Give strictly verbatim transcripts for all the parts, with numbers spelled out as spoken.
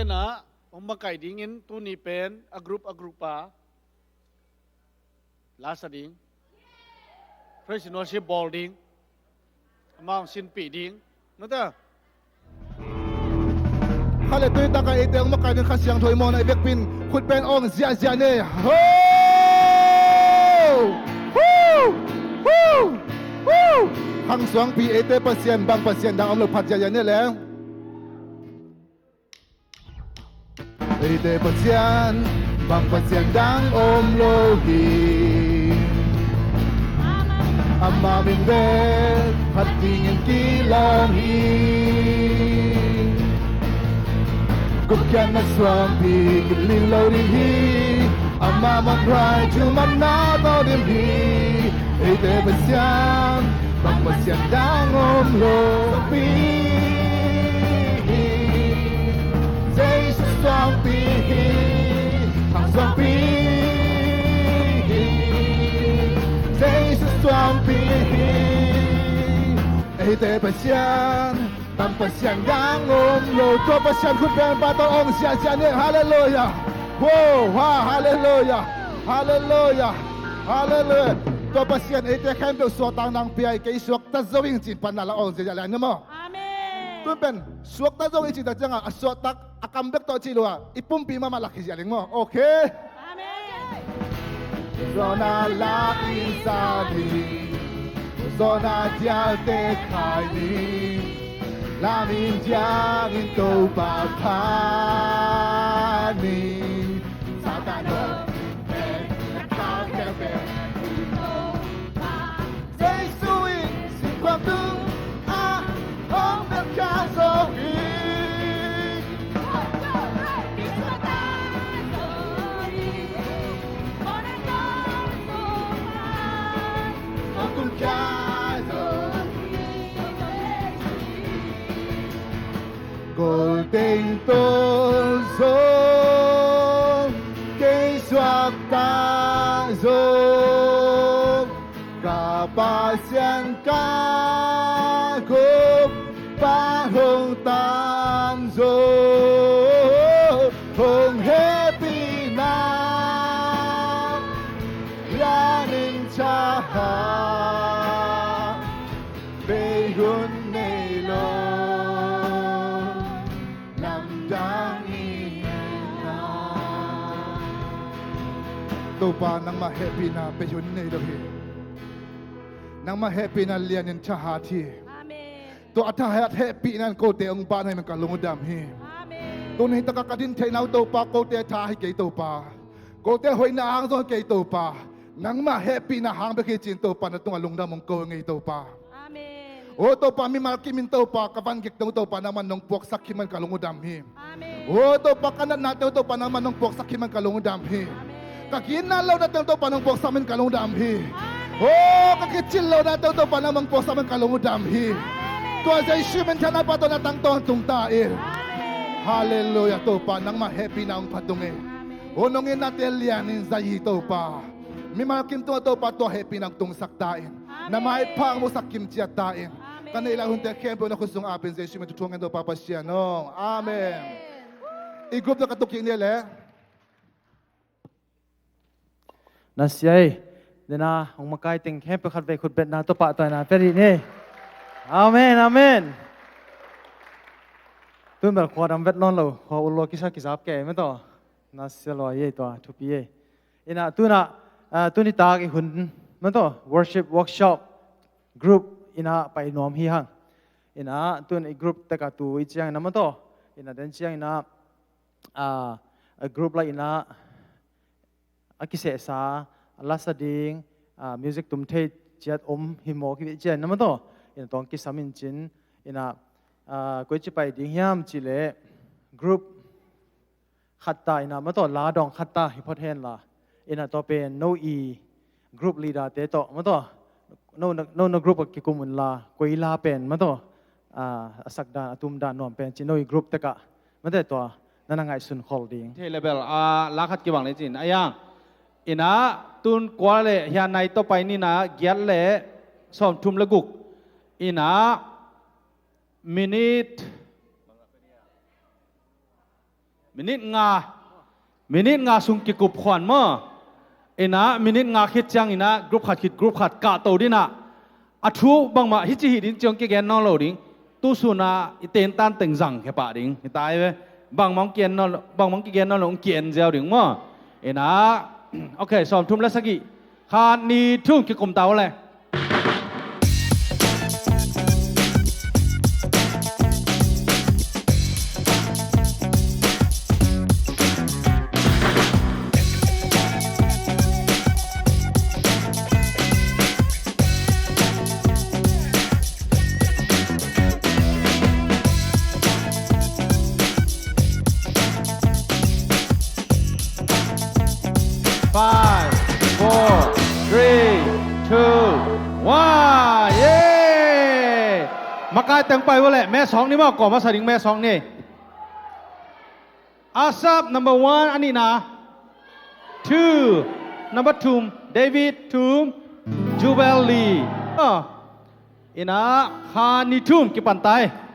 Na hong makaih dingin tuni pen a group a group a lasa ding, praise and worship bawl ding, amau hong sinpih ding. Nata. Kha le tui taka eite hong makaih ding Kha Siangtho i mawhna i vekpin khut pen awng ziahziah ni. Ho! Hu! Hu! Hu! Khang suangpi eite Pasian, bang Pasian dang om lo phat ziahziah ni le. Eite Pasian, bang Pasian dang om lo hi. Ama min bek phat dingin kilawm hi. Gupkhiatna suangpi kilin lo ding hi. Ama manhuai thumanna tawh dim hi. Eite Pasian, bang Pasian dang om lo pi hi. Jesu suangpi hi. Khang suangpi hi. Jesu suangpi hi. Eite Pasian, bang Pasian dang om lo. Tua Pasian khut pen pah tawh awng ziahziah ni. Halleluiah. Wow, ha, halleluiah. Halleluiah. Halleluiah. Tua Pasian eite khempeuh suahtakna hong pia hi. Kei suakta zo ing ci-in panna la awng ziahziah lai ni maw. Amen. Tun pen suakta zo ing cih tak ciangah a suahtak a kam bek tawh cih lua i pumpi mahmah lak hi ziah ling maw. Okay. Amen. Zawhna la in sa ding, zawhna dialte khai ding, la min diangin Topa phat ni. Satan hong pen na khauh khempeuh Topa Jesu in singkhuam tungah hong belkhia zo hi. Hong tumkhia zo hi. Kol teng tawh zong kei suakta zo. Ka Pasian ka Gumpa hong tamzaw, hong hehpihna lianin thahat, bei hun nei lo lamdang hi. Topa, nangmah hehpihna bei hun nei lo hi. Nangmah hehpihna lianin thahat hi. Amen. Tua a thahat hehpihna in kote hong ban ahih man ka lung uh dam hi. Amen. Tuni takah ka din theihna uh Topa, kote tha hi kei Topa. Kote hoihna hang zong hi kei Topa. Nangmah hehpihna hang bek hi ci-in Topa na tungah lungdam hong ko ing ei Topa. Amen. O Topa, mimal kim in Topa ka van gik dong Topa nangman nong puaksak khin man ka lung uh dam hi. Amen. O Topa, ka natnate uh Topa nangman nong puaksak khin man ka lung uh dam hi. Amen. Ka ginna lohnate uh Topa nong puaksak man ka lung uh dam hi. Amen. O ka kicin lohnate uh Topa nangman nong puaksak man ka lung uh dam hi. Amen. Tua Jesu min thanapa tawh na tang tawntung ta in. Amen. Halleluiah Topa, nangmah hehpihna hong phat tung hi. Amen. O nong itnate lianin zai hi Topa. Mimal kim tungah Topa tua hehpihna hong tungsak ta in. Amen. Na maipha hong musak kimciat ta in. Amen. Ka neih lai hunte khempeuh na khut sung a pen Jesu min thu thuang ngen Topa Pasian aw. Amen. Amen. I group tawh ka tuk kik ni leh. Na sia ei. Dena hong makai teng khempeuh khatvei khut betna tawh pahtawina pia dih ni. Amen, amen. Tun bel khua dam vet nawn lo, khua ul lua kisa kizap kei mah tawh. Na sia lua ei tua thupi ei. Ina tuna, ah, tuni tak i hun mah tawh worship workshop group ina pai nuam hi hang. Ina tun i group teka tu i ciang ina mah tawh. Ina den ciang ina, ah, a group la ina a kisehsa a lasa ding, ah, music tum thei ciat om hi mawk hi ciang ina mah tawh. Ina tawng kisam in cin ina, ah, koi ci pai ding hiam ci leh group khat ta ina mah tawh la dawng khat ta hi phot hen la. Ina tua pen no i group leader te tawh mah tawh no na, no na group a kikum un la koi la pen mah tawh, ah, a sak dan a tum dan nuam pen ci no i group tekah mah tawh tua na na ngaihsun khol ding. Thei level a la khat kibang le cin a yang. Ina tun kua le hian nai tawh pai nina giat le sawmthum le guk. Ina minute, Minit nga, minit nga sung kikup khuan maw. Inah minit nga khit ciang inah group khat khit group khat kahto dinah a thu bangmah hici hi ding ciang kigen nawn lo ding. Tusunah i tentan teng zang khepah ding hi ta hi ve. Bangmah hong kigen nawn lo, bangmah hong kigen nawn lo hong ki-en ziau ding maw. Inah, ok, sawmthum le sagih, khat ni thum kikum ta uh le. Five, four, three, two, one. Yay! Makai teng pai uh leh me sawng ni maw, kawm a sa ding me sawng ni. Asap number one, a nihna. Two, number thum, David thum, Jubel li. Ah. Inah kha ni thum kipan tai.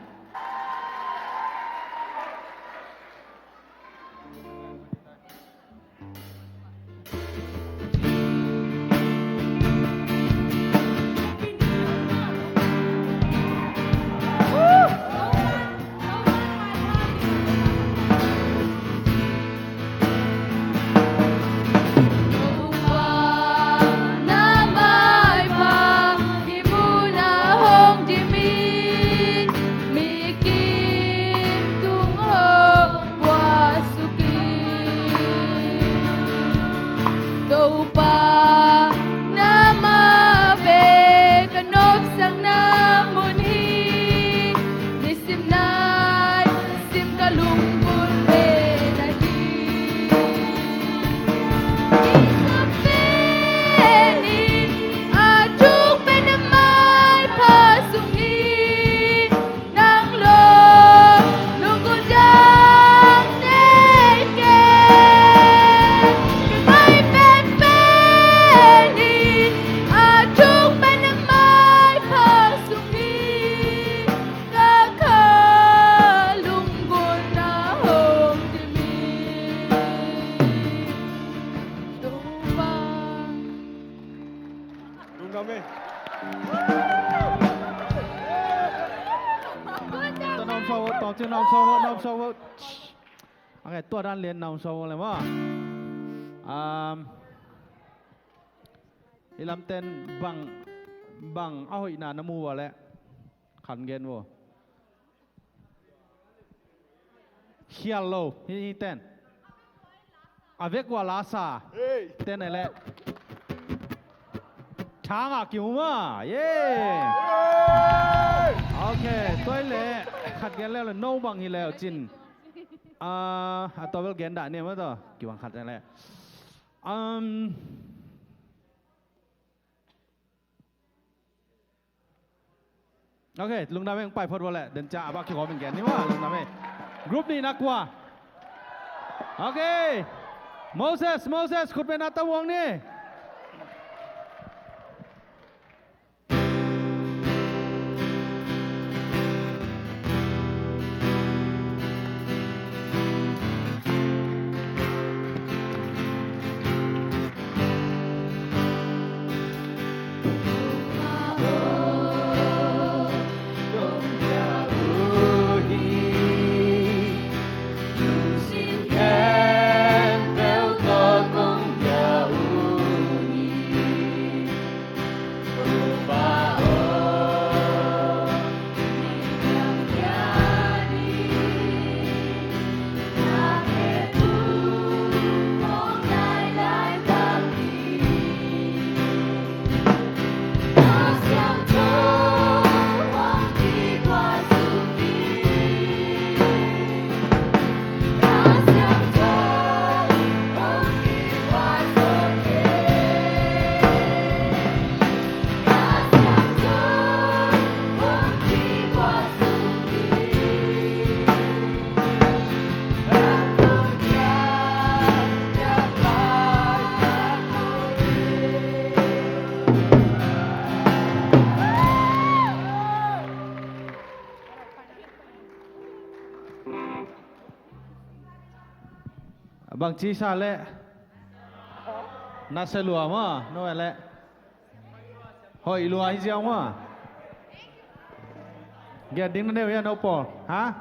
Topa, nangmah bek ka nopsakna mun hi. Nisim nai sim ka lunggulh pen ahi. I sa pen in a thuk pen a maipha sung hi. Nang lo lunggulh dang nei ken. Ka ngai pen pen in a thuk pen a maipha sung hi. Ka kha lunggulhna hong dim hi. Topa. Lungdam e. Tua na om sawt vo, tua cin na om sawt vo, na om sawt vo. Ok, tua dan lian na om sawt vo le maw. Um, i lamten bang, bang a hoihna na mu vo le khan gen vo. Khial lo hi, hi ten. A vek ua la sa. Hey. Ten e le. Thang a kimu ma. Ye. Hey. Ok, tua i le khat gen le le no bang hi le cin. Ah, a tua bel gen dah ni ma tua. Kibang khat e le. Um, Ok, lungdam e, pai phot vo le, den ca a bak kikhawm in gen ni maw, lungdam e. Group nihna kua. Ok. Moses, Moses, khut beng na ta vuang ni. Bangci sa leh? Nasia lua maw, no leh? Hoih lua hi ziau maw? Gen ding na nei uh hia, no pawl? Ha?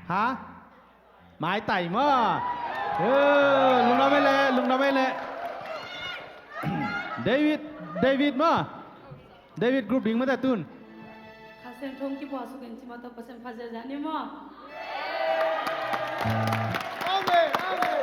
Ha? Maitai maw? Eh, lungdam ei leh, lungdam ei leh. David, David maw? David group ding mah ta tun. Kha Siangtho hong kibuak suk in ci mah tawh Pasian phat ziahziah ni maw? Amen, amen.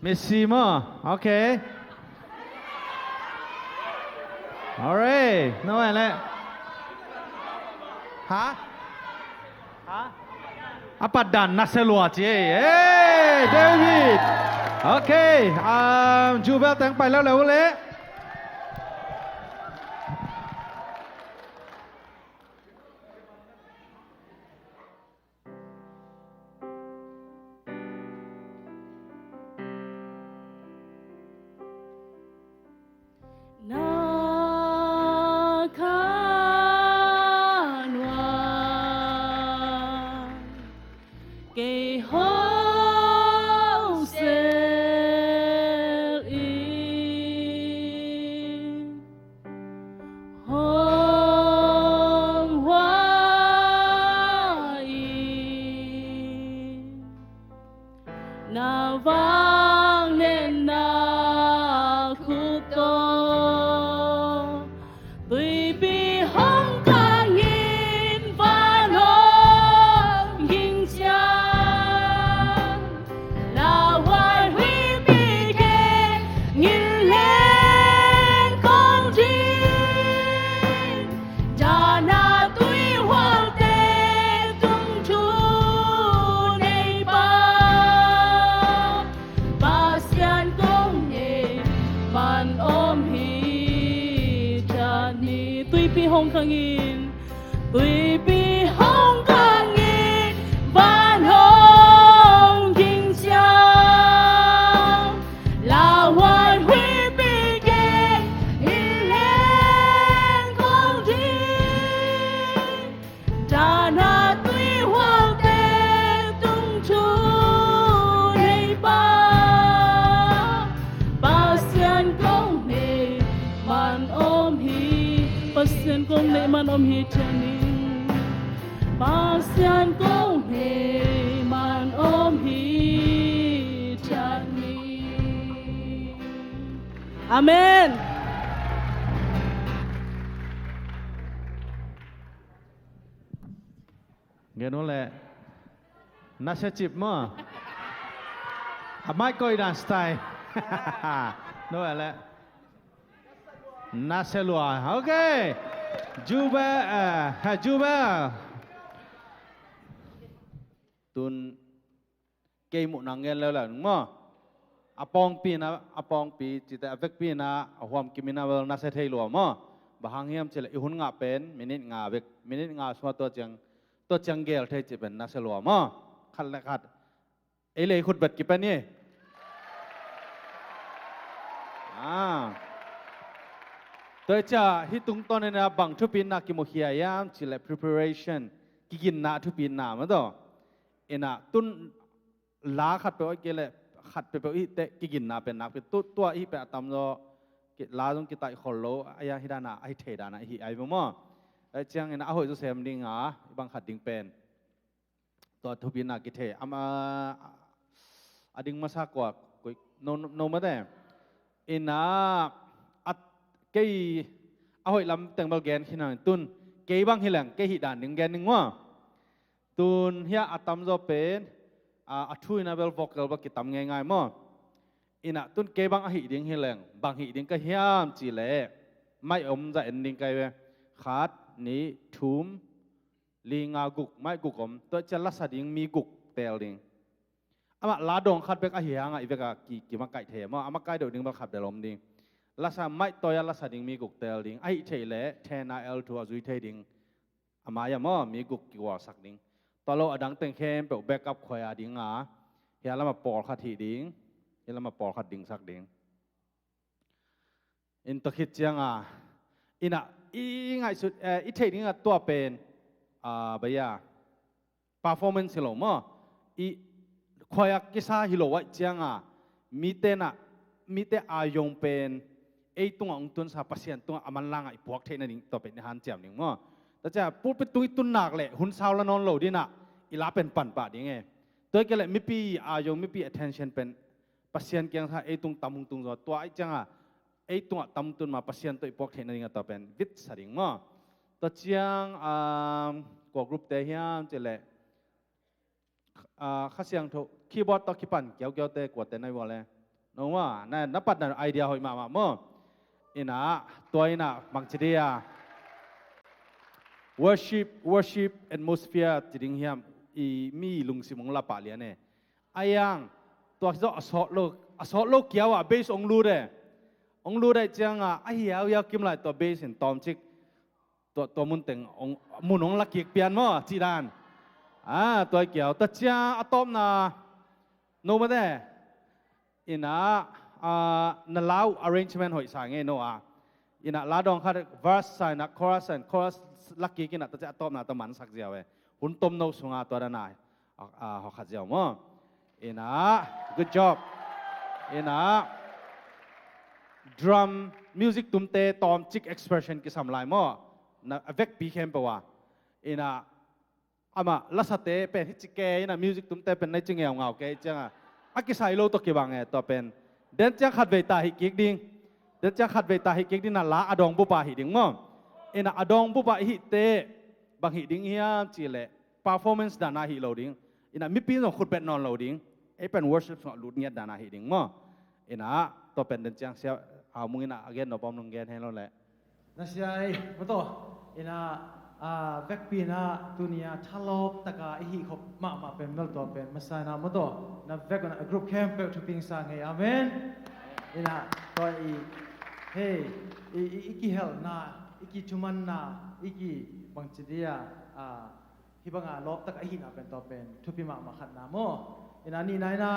Messi maw? Okay. Alright. No, eh, leh. Ha? Ha? A patdan nasia lua ci ei. Hey, David. Okay. Um, Jubel teng pai leuleu leh. Na khan ua kei hong sel in, hong hua in, na vangliatna khuk tawh tuipi hong kang in, van hong ging ciang, lauhuai huipi gei in leng kong ding. Dahna tuihualte tung thu nei pa, Pasian kong nei man om hi ciat ni. Tuipi hong kang in, tuipi hong kang in, van hong ging ciang, lauhuai huipi gei in leng kong ding. Dahna tuihualte tung thu nei pa, Pasian kong nei man om hi. Pasian kong nei man om hi ciat ni. Pasian kong nei man om hi ciat ni. Amen. Kenu le. Nase cip maw. A mai koi dan style. No le. Nase lua. Okay. Jubel, eh, ha, Jubel. Tun kei muh nang gen leuleu ning maw. A pawngpi na, a pawngpi cite a vekpi na, a huam kim ina bel nase thei lua maw. Bang hang hiam cih leh i hun ngah pen minit nga vek, minit nga sungah tua ciang, tua ciang gel thei cih pen nase lua maw. Khat le khat. Ei le ei khut bet kipen hi. Ah. Tua ciang hih tungtawn ina bang thupina kimukhia hiam cih leh preparation, kiginna thupina maw taw. Ina tun la khat peuh a kei leh khat peuhpeuh i hih teh kiginna pen nakpi tua i hih pen a tamzaw la zong kitaih khol lo a, hih dan a, a hih thei dan a i hih ai maw. Tua ciang ina a hoih zaw sem ding a, i bang khat ding pen tua thupina kithei. Ama a ding masa kua, koi, no, no, no mate. Ina a kei a hoih lam teng bel gen khin hang tun. Kei bang hi leng, kei hih dan ding gen ning maw. Tun hiah a tamzaw pen, a, a thu ina bel vocal bel kitam ngeingai maw. Ina tun kei bang a hih ding hi leng, bang hih ding ka hiam cih leh. Mai om za en ding kai ve. Khat, nih, thum, li, nga, guk, mai guk om. Tua ciang lasa ding mi guk teel ding. Amah la dawng khat bek a hi hang a i vek a ki, kimakaih thei maw. A makaih deuh ding bel khat bel om ding. Lasa mai tawi a lasa ding mi guk teel ding. A hih theih leh, ten a el thu a zui thei ding. A mai a maw, mi guk kigualsak ding. Tua lo a dang teng khempeuh backup khuai a ding a. Hih a lam a pawlkhat hih ding. Hih lam a pawlkhat dingsak ding. In tua khit ciang a, ina i ngaihsut, eh, i theih ding a tua pen, ah, baya, performance hi lo maw. I khuai a kisa hi lo ahih ciang a, mite na, mite a zong pen, ei tungah hong tunsa Pasian tungah a manlang a i puak theih nading tua pen i hanciam ding maw. Tua ciang pulpit tung i tun nak leh hun sau la nawn lo ding a, i la pen pan pah ding e. Tua hi kei leh mipi a zong, mipi attention pen Pasian kiang sa ei tung tam hong tung zaw. Tua ahih ciang a, ei tungah tam tun ma Pasian tawh i puak theih nading a tua pen vit sa ding maw. Tua ciang, um, kua group te hiam cih leh, ah, Kha Siangtho keyboard tawh kipan kiaukiau te kua te na hi ua le. No maw, na, na patna idea hoih mahmah maw. Ina, tua ina, bangci dia. Worship, worship atmosphere ci ding hiam, i mi lungsim hong la pah lian e. A yang, tua zawh a sawt lo, a sawt lo kiau ah bass hong lut e. Hong lut ahih ciang a, a hiauhiau kim lai tua bass in tawmcik. Tua, tua mun teng, hong, mun hong la kik pian maw, cih dan. Ah, tua hi kiau. Tua ciang a tawpna, no mate. Ina, ah, na lau arrangement hoih sa ngei no a. Ina la dawng khat verse sa ina chorus sa ina chorus la kik ina tua ciang a tawpna tua mansak ziau e. Hun tom no sunga tua dan a, ah, ah, hawkhat ziau maw. Ina, good job. Ina, drum, music tumte tawmcik expression kisam lai maw. Na, a vekpi khempeuh a. Ina, amah lasate pen hi ci ke ina music tumte pen na hi ci ngeungau ke ciang a. A kisai lo tawh kibang e tua pen. Den ciang khatvei ta hih kik ding. Den ciang khatvei ta hih kik ding na la a dawng bup a hih ding maw. Ina a dawng bup a i hih teh. Bang hih ding hiam cih leh. Performance dan a hih lo ding. Ina mipi zong khut bet nawn lo ding. Ei pen worship sungah lut ngiat dan a hih ding maw. Ina tua pen den ciang sia a mung ina a gen no bawm nung gen hen lo leh. Na sia ei, maw taw. Ina, ah, vekpi ina tuni a thalawp taka i hih khop mahmah pen mel tua pen masa ina maw taw. Na vek una a group khempeuh thupi sa ngei, amen. Ina, tua i, hei, i, i, i kihelna, i kithumanna, i ki bangci dia, ah, hih banga lawptak ahihna pen tua pen thupi mahmah khatna maw. Ina nihna ina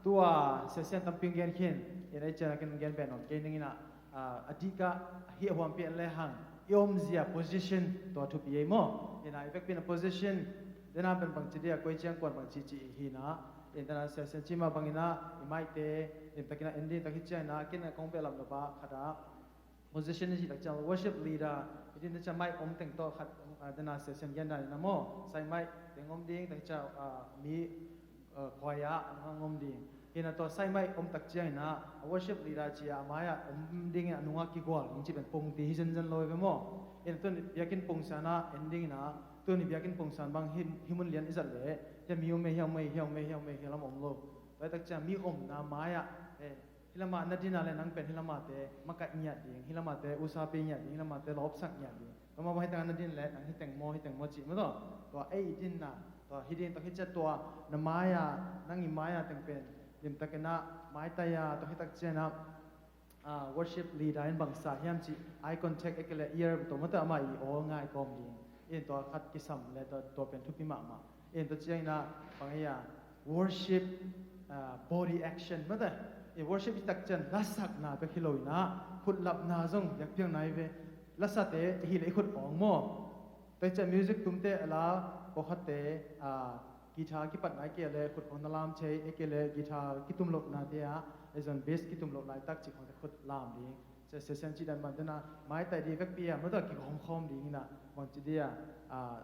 tua siasian tampi gen khin. Ina i ciana kin gen pen om kei ning ina, ah, a dika hih a huampi an le hang i omzia position tua thupi ei maw. Ina i vekpi ina position dena pen bangci dia koi ciang kuan bangci ci i hina. Ina siasian cima bangina i maite limtakina ending tak hi ciangina kina kong behlap na ba khata position i cih tak ciang worship leader, i din tak ciang mic om teng tawh khat, ah, dena session gen dan ina maw. Sai mic teng om ding, tak ciang, ah, mi, ah, choir a nung om ding. Hina tawh sai mic om tak ciang ina, ah, worship leader ci a, a mai a om ding ina nunga kigual ding ci pen pung ti hi zenzen lo ve maw. Ina tun biakinn pung siana ending ina, Tuni biakinn pungsan bang hih, hih mun lian i zat leh, hih mi om e, hih om e, hih om e, hih om e, hih lam om lo. Tua hi tak ciang mi omna mai-ah, eh, hih lamah na din a leh nang pen hih lamah te makaih ngiat ding, hih lamah te usapi ngiat ding, hih lamah te lawpsak ngiat ding. Tua mah bang hih tengah na din leh nang hih teng maw, hih teng maw ci maw tua. Tua ei i dinna, tua hih ding, tua hih ciang tua na mai-a, nang i mai-a teng pen limtakin ah maitai a, tua hih tak ciang ah, ah, worship leader in bangsa hiam cih eye contact, e kei leh ear, tua mah tawh amah i aw ngai kawm ding. In tua khat kisam leh tua, tua pen thupi mahmah. In tua ciangin ah bang ei a, worship, ah, body action mah tawh. In worship i tak ciang lasakna bek hi lo in ah, khutlapna zong biakpiakna hi ve. Lasate hi leh i khut awng maw. Tua ciang music tumte a la, pawlkhatte, ah, guitar kipat nai kei leh khut khawng na lam thei, e kei leh guitar kitum lohna te ah, e zong bass kitum loh laitak cih khawng te khut lam ding. Sia, sia, sian cih dan ban te na, maitai ding vekpi a, mawtaw kigawm khawm ding in ah, bang ci ding a, ah,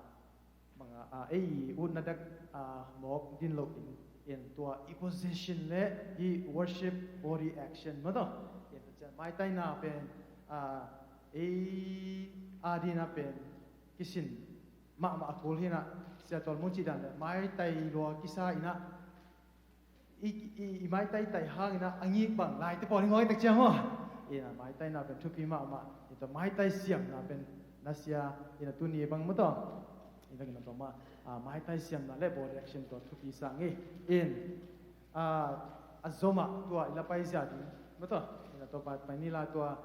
bang a, ah, ei i utna dek, ah, mawk din loh ding. In tua i position leh i worship body action mawtaw. In tua ciang maitaina pen, ah, ei a dingin ah pen kisin mahmah a kul hi in ah, Sia Tual Mung cih dan leh maitai lua kisa in ah, i, i, i maitai tai hangin ah a ngik bang laite pawl hi ngawng tak ciang maw. In ah maitaina pen thupi mahmah. In tua maitai siamna pen na sia in ah tuni bang mawtaw. In ah tua mah, ah, maitai siamna leh body action tua thupi sa ngei. In, ah, a zom ah tua i la pai zia ding mawtaw. In ah tua pai, pai ni la tua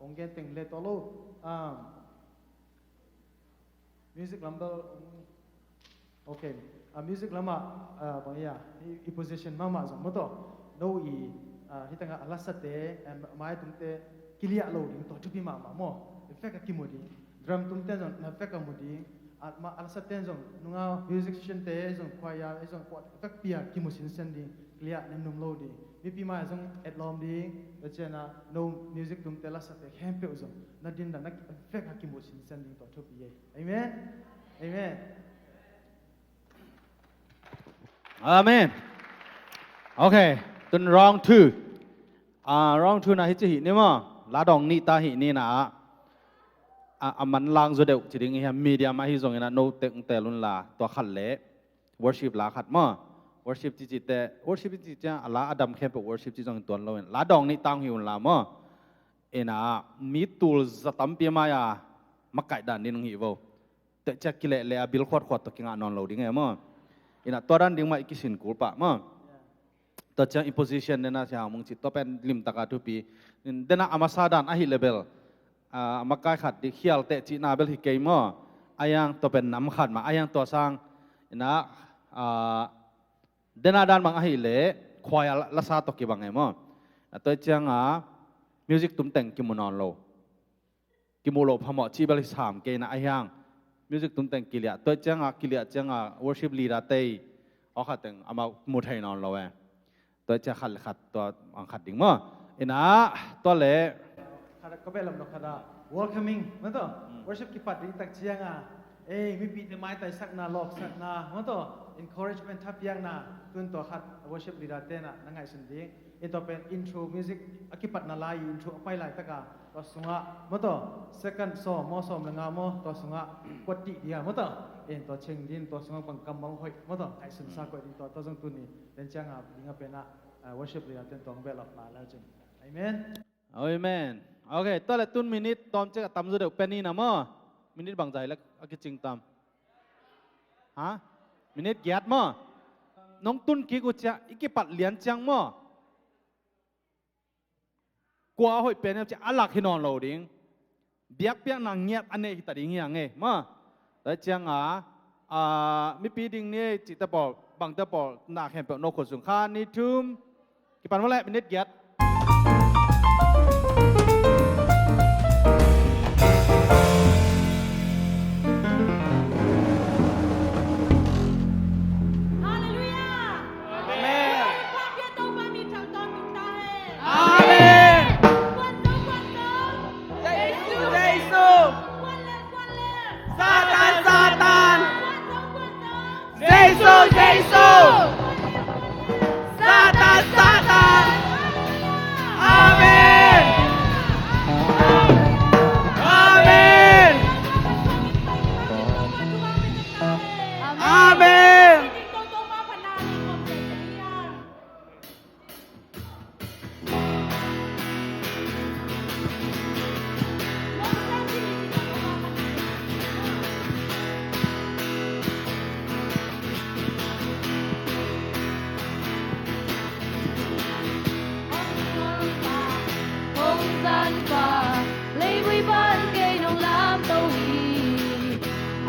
hong gen teng leh tua lo. Ah, music lam bel, um, ok. Ah, music lamah, ah, bang ia, i, i position mahmah zong mawtaw. No i, ah, hih tengah a lasate, em, mai tumte kiliah lo ding tua thupi mahmah maw. I vek a kimu ding. Drum tumte zong na vek a mu ding. Ah, ma, a lasate zong nunga musician te zong choir, zong kua vekpi a kimu sinsen ding. Kiliah nemnum lo ding. Mipi mai zong etlawm ding. Tua ciang ah no music tumte lasate khempeuh zong na din dan na vek a kimu sinsen ding tua thupi ei. Amen. Amen. Amen. Ok. Tun round two. Ah, round two na hi ci hi ni maw. La dawng nih ta hi ni na. Ah, a manlang zaw deuh ci ding hi a, medium ahi zongin ah no tek tel un la, tua khat leh worship la khat maw. Worship ci ci te, worship ci ci a la a dam khempeuh worship ci zongin tuan lo in. La dawng nih ta hi un la maw. In ah mi tul za tampi mai a makaih dan ding hi vo. Tua ciang kileh leh a bil khuatkhuat tawh kingah nawn lo ding e maw. In ah tua dan ding mah i kisin kul pah maw. Tua ciang i position den a Sia Hang Mung cih tua pen limtak a thupi. Den a a masa dan ahi leh bel, ah, a makai khat ding khial teh cihna bel hi kei maw. A yang tua pen nam khat mah, a yang tua sang. In ah, ah, den a dan bang ahi leh choir lasa tawh kibang e maw. Ah, tua ciang ah music tum teng kimu nawn lo. Kimu lo phamawh cih bel hi sam kei na a hiang. Music tum teng kiliah. Tua ciang ah, kiliah ciang ah worship leader te aw khat teng amau mu thei nawn lo e. Tua ciang khat leh khat, tua ang khat ding maw. In ah, tua leh. Khat ah ka beh lam lo khat ah welcoming mawtaw. Hmm. Worship kipat ding tak ciang ah, ei, mipite maitaisakna, lawpsakna mawtaw, encouragement thapiakna, tun tua khat worship leader te na na ngaihsun ding. In tua pen intro music a kipatna lai, intro a pai laitak a tua sungah mawtaw, second sawm maw, sawm leh nga maw, tua sungah kuat dih ding a mawtaw. In tua cheng ding, tua sungah bang kam bang hoih mawtaw, ngaihsun sa koih ding tua, tua zong tuni den ciang a ding a pen ah, ah, worship leader ten tua hong behlap lai lai cin. Amen. Amen. Ok, tua leh tun minute tawmcik a tam zaw deuh pen in ah maw. Minute bangzah leh a kicing tam. Ha? Minute giat maw. Nong tun kik uh ciang, i kipat lian ciang maw. Kua a hoih pen hiam cih a lak hi nawn lo ding. Biakpiakna ngiat a neih hi ta ding hi hang e maw. Tua ciang a, ah, mipi ding ni cihte pawl, bangte pawl, na khempeuh no khut sung khat, nih, thum. Kipan maw leh, minute giat. Halleluiah. Amen. Amen. Jesu, Jesu. Satan, Satan. Jesu, Jesu. Satan, Satan. Pa, leivui pan kei nong lamto hi.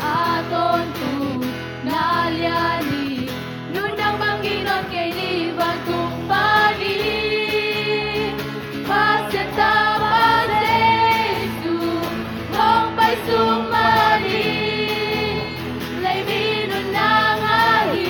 A tawntung na lian hi. Nuntak bang gik nawn kei ni, vantung Pa ni. Pasian Tapa Jesu, hong pai sung mah ni. Lei mi nuntakna hi.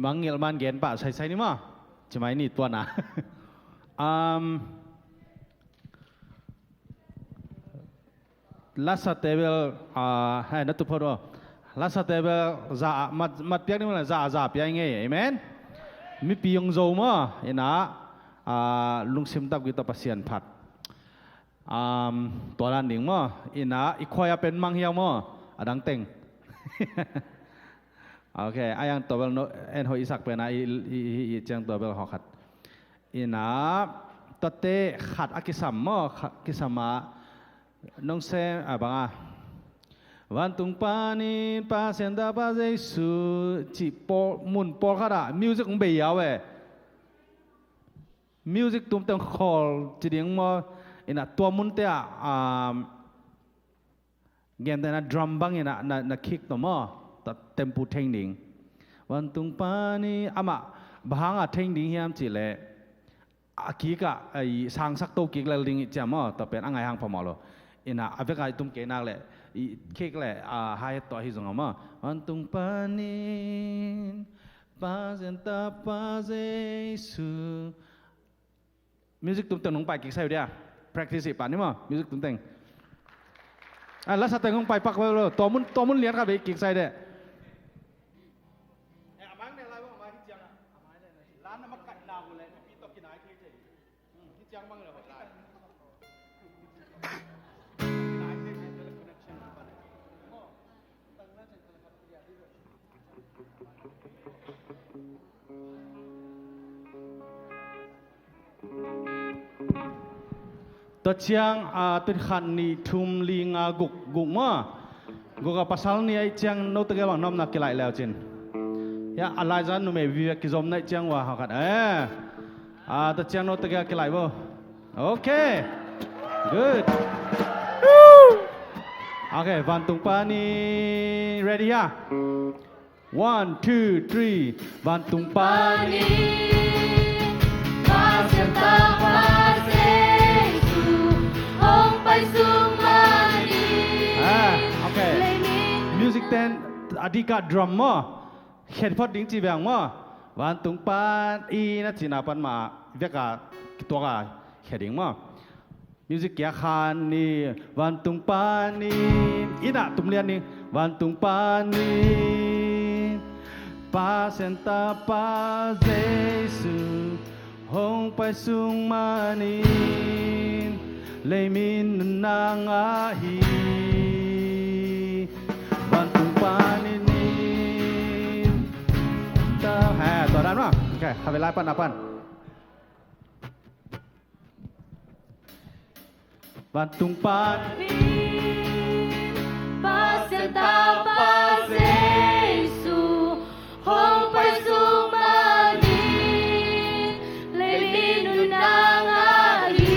Mangngilh man gen pah saisai ni maw. Ci mai ni tuan a. Um, lasa table, ah, hai na tu phot aw. Lasa table za a mat, mat piak ni maw, za a za piak ngei. Amen. Mipi ong zo maw. Ina, ah, lungsim tak wi ta Pasian phat. Um, tua dan ding maw. Ina, i khuai a pen mang hiau maw. A dang teng. Ok, a yang table no, en hoih i sak pen a i, i, i, i ciang table hawh khat. Ina, tate khat a kisam maw, kha-, kisam a, nong sem, a bang a. Vantung panin Pasian Tapa Jesu, ci pawl, mun pawl khat a, music ong bei hiau e. Music tumteng khawl ci ding maw, ina tua munte ah, um, gentehna drum bangin ah na, na kick tawh maw, ta tempo theng ding. Vantung panin amah bang hanga theng ding hiam cih leh, a kick ah, a i sangsak to kick lel ding i ciam maw, tua pen a ngai hang phamawh lo. Ina a vek a i tum kei nak leh, i kick leh, a hi-hat tawh ahi zong a maw. Vantung panin Pasian Tapa Jesu. Music tumteng nong pai kiksai uh dia. Practice i pan ni maw, music tumteng. Ah, lasa teng nong pai pak lo. Tua mun, tua mun lian khat bei kiksai de. Tua ciang, ah, tua khat nih thum li nga guk, guk maw. Guk a pasal nih ahih ciang note gel bang na omna kilaih leu cin. Ya, a laiza numei vive kizom na ahih ciang ua hau khat. Eh. Ah, tua ciang note gel kilaih bo. Ok. Good. Ok, vantung panin. Ready ya? One, two, three. Vantung panin Pasian Tapa Jesu hong pai sung manin. Ah, ok. Music ten a dikah drum maw. Khen phot ding ci beng maw. Vantung panin a cihna pan mah vek a kituak a khen ding maw. Music kia khan ni. Vantung panin, ina tum lian ni. Vantung panin Pasian Tapa Jesu hong pai sung manin, leimin nunna ngah hi. Vantung panin, ta, ha, tua dan maw. Ok, khatvei lai pan, a pan. Vantung panin Pasian Tapa Jesu hong pai sung manin, leimin nunna ngah hi.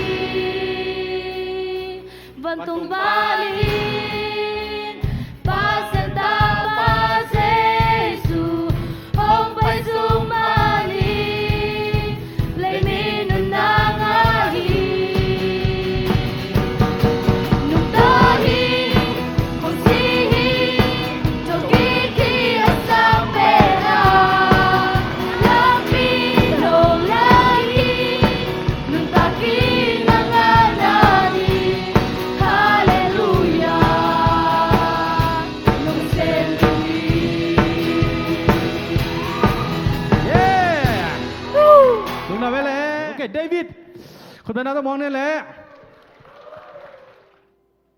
Vantung panin Pasian Tapa Jesu hong pai sung manin, leimin nunna ngah hi. Nungta hi, hong si hi, thokik hi, a sang pen a, lakpi no lai hi. Nuntak hi, na ngahna hi. Halleluiah. Nong sem hi. Yeah. Lungdam e le. Ok, David. Khut beng na tawh muang ni le.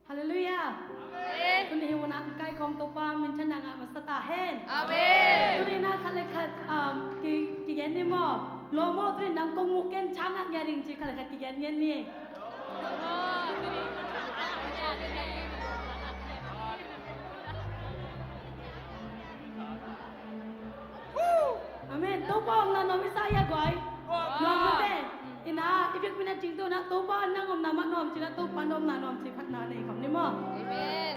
Halleluiah. Amen. Tuni hun a kaikhawm Topa minthanna ngah masa ta hen. Amen. Tuni na khat le khat, um, ki, kigen ni maw. Lawm aw, tuni nang kong mu ken chang ngah ngia ding ci khat le khat kigen ngen ni. Amen. Topa omna nuam i sa hia guai? Nuam mate. Ina, i biakpi na cingtu na Topa nang omna mah nuam ci na Topa na omna nuam ci phatna nei kham ni maw. Amen.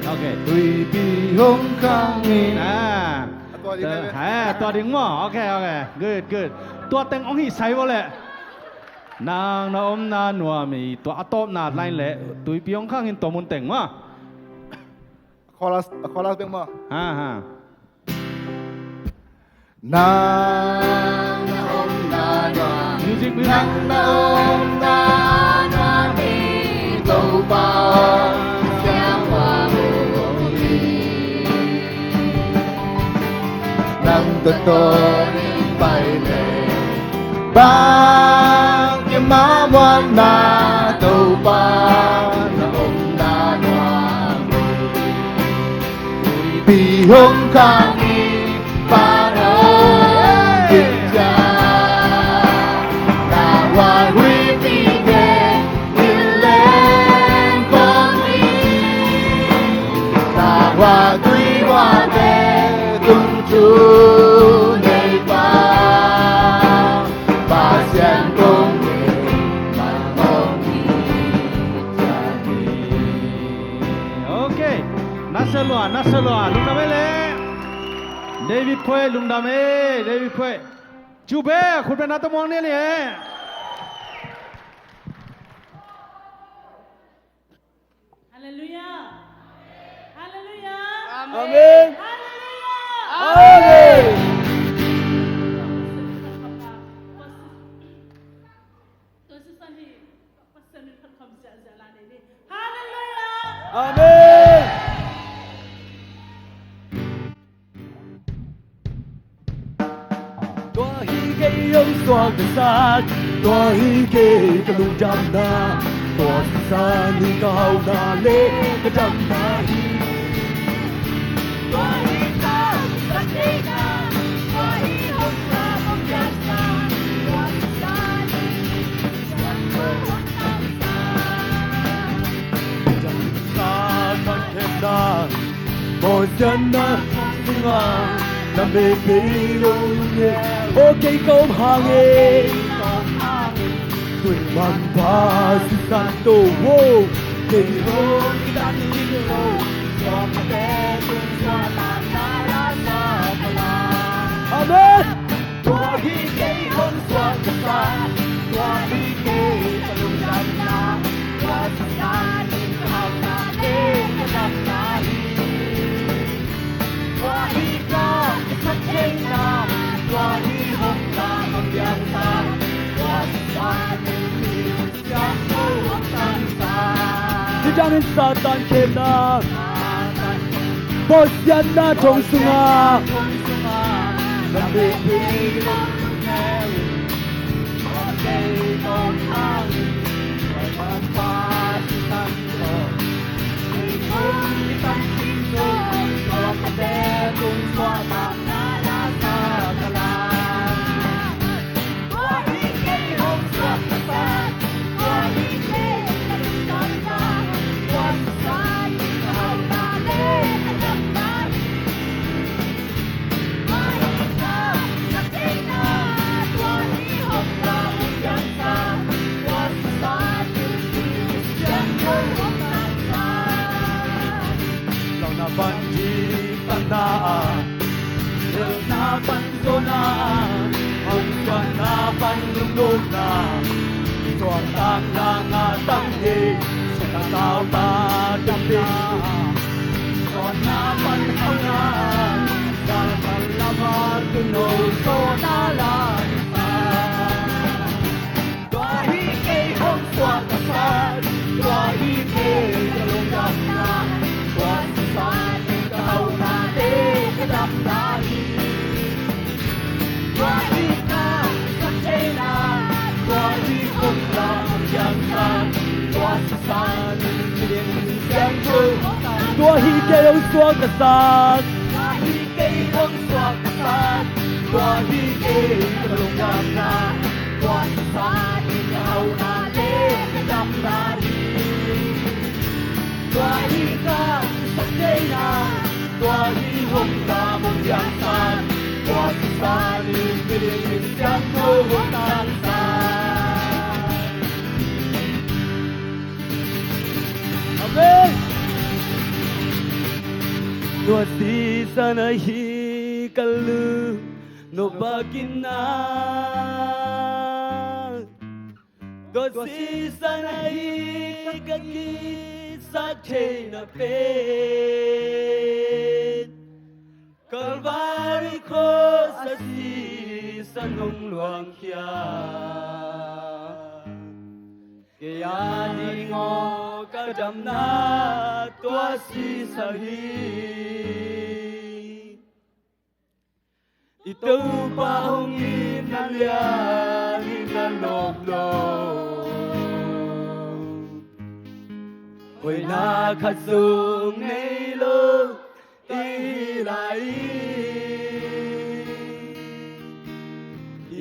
Okay. Tuipi hong khang in. Ah. A tua ding, eh. Eh, tua ding maw. Okay, okay. Good, good. Tua teng hong hih sai vo leh. Nang na omna nuam hi, tua a tawpna line leh tuipi hong khang in tua mun teng maw. Chorus, chorus bek maw. Ha, ha. Nang na omna nuam. Music, music. Nang na omna nuam hi Topa, siangtho uh hi. Nang tawh tawh ding pai leh bang kimah muanna, Topa na omna nuam hi. Tuipi hong khang in, Pa na hong ding ciang, na huai huipi teng in leng kong hi. Na huai tui huai teng tung tu nei pa, Pasian kong mah hong hi ciat hi. Okay. Nasia lua, nasia lua. Lungdam ei leh. David Phoih, lungdam ei, David Phoih. Cu be, khut be na tawh muang ni ei. Halleluiah. Halleluiah. Amen. Halleluiah. Amen. Halleluiah. Amen. Kei hong suakta sat, tua hi kei ka lungdamna. Tua sisan in ka hauhna le ka damna hi. Tua hi ka kisaktheihna, tua hi hong lam hong piangsa. Tua sisan in ka hauhna le ka damna hi. Satan khemna, bawlsiatna sunga na mei pei lo lungel. O kei ka om hang e, tun manpha sisan to, wo. Kei hong kitan ding lo, tua ka te tun tua na na la sa ka la. Amen. Tua hi kei hong suakta sat, tua hi kei ka lungdamna, tua sisan in ka hauhna le ka damna hi. Tua hi ka kisaktheihna, tua hi hong lam hong piangsa, tua sisan in mi siangtho hong tansa. Sisan in Satan khemna, bawlsiatna thong sunga na mei pei lo lungel. Launa pan diktakna ah, launa pan zuahna ah, hong suahna pan lungnopna, suahtakna ngah tang hi. Suahtakna tau ta dam hi. Suahtakna pan hauhna, Satan lam ah tun lo suahtakna la. Tua hi kei hong suakta sat, tua hi kei ka lungdamna, tua sisan in ka hauhna le ka damna hi. Tua hi ka kisaktheihna, tua hi hong lam hong piangsa, tua sisan in miding siangtho. Tua hi kei hong suakta sat, tua hi kei hong suakta sat, tua hi kei ka lungdamna, tua sisan in ka hauhna le ka damna hi. Tua hi ka kisaktheihna, tua hi hong lam hong piangsa, tua sisan in miding in siangtho hong tansa. Amen. Tua sisan ahi ka lung nop a ginna, tua sisan ahi ka kisaktheihna pen, Calvary cross a sisan hong luangkhia. Kei a ding aw ka damna tua sisan hi. I Topa hong itna lian in a nop lo, hoihna khat zong nei lo i hi lai.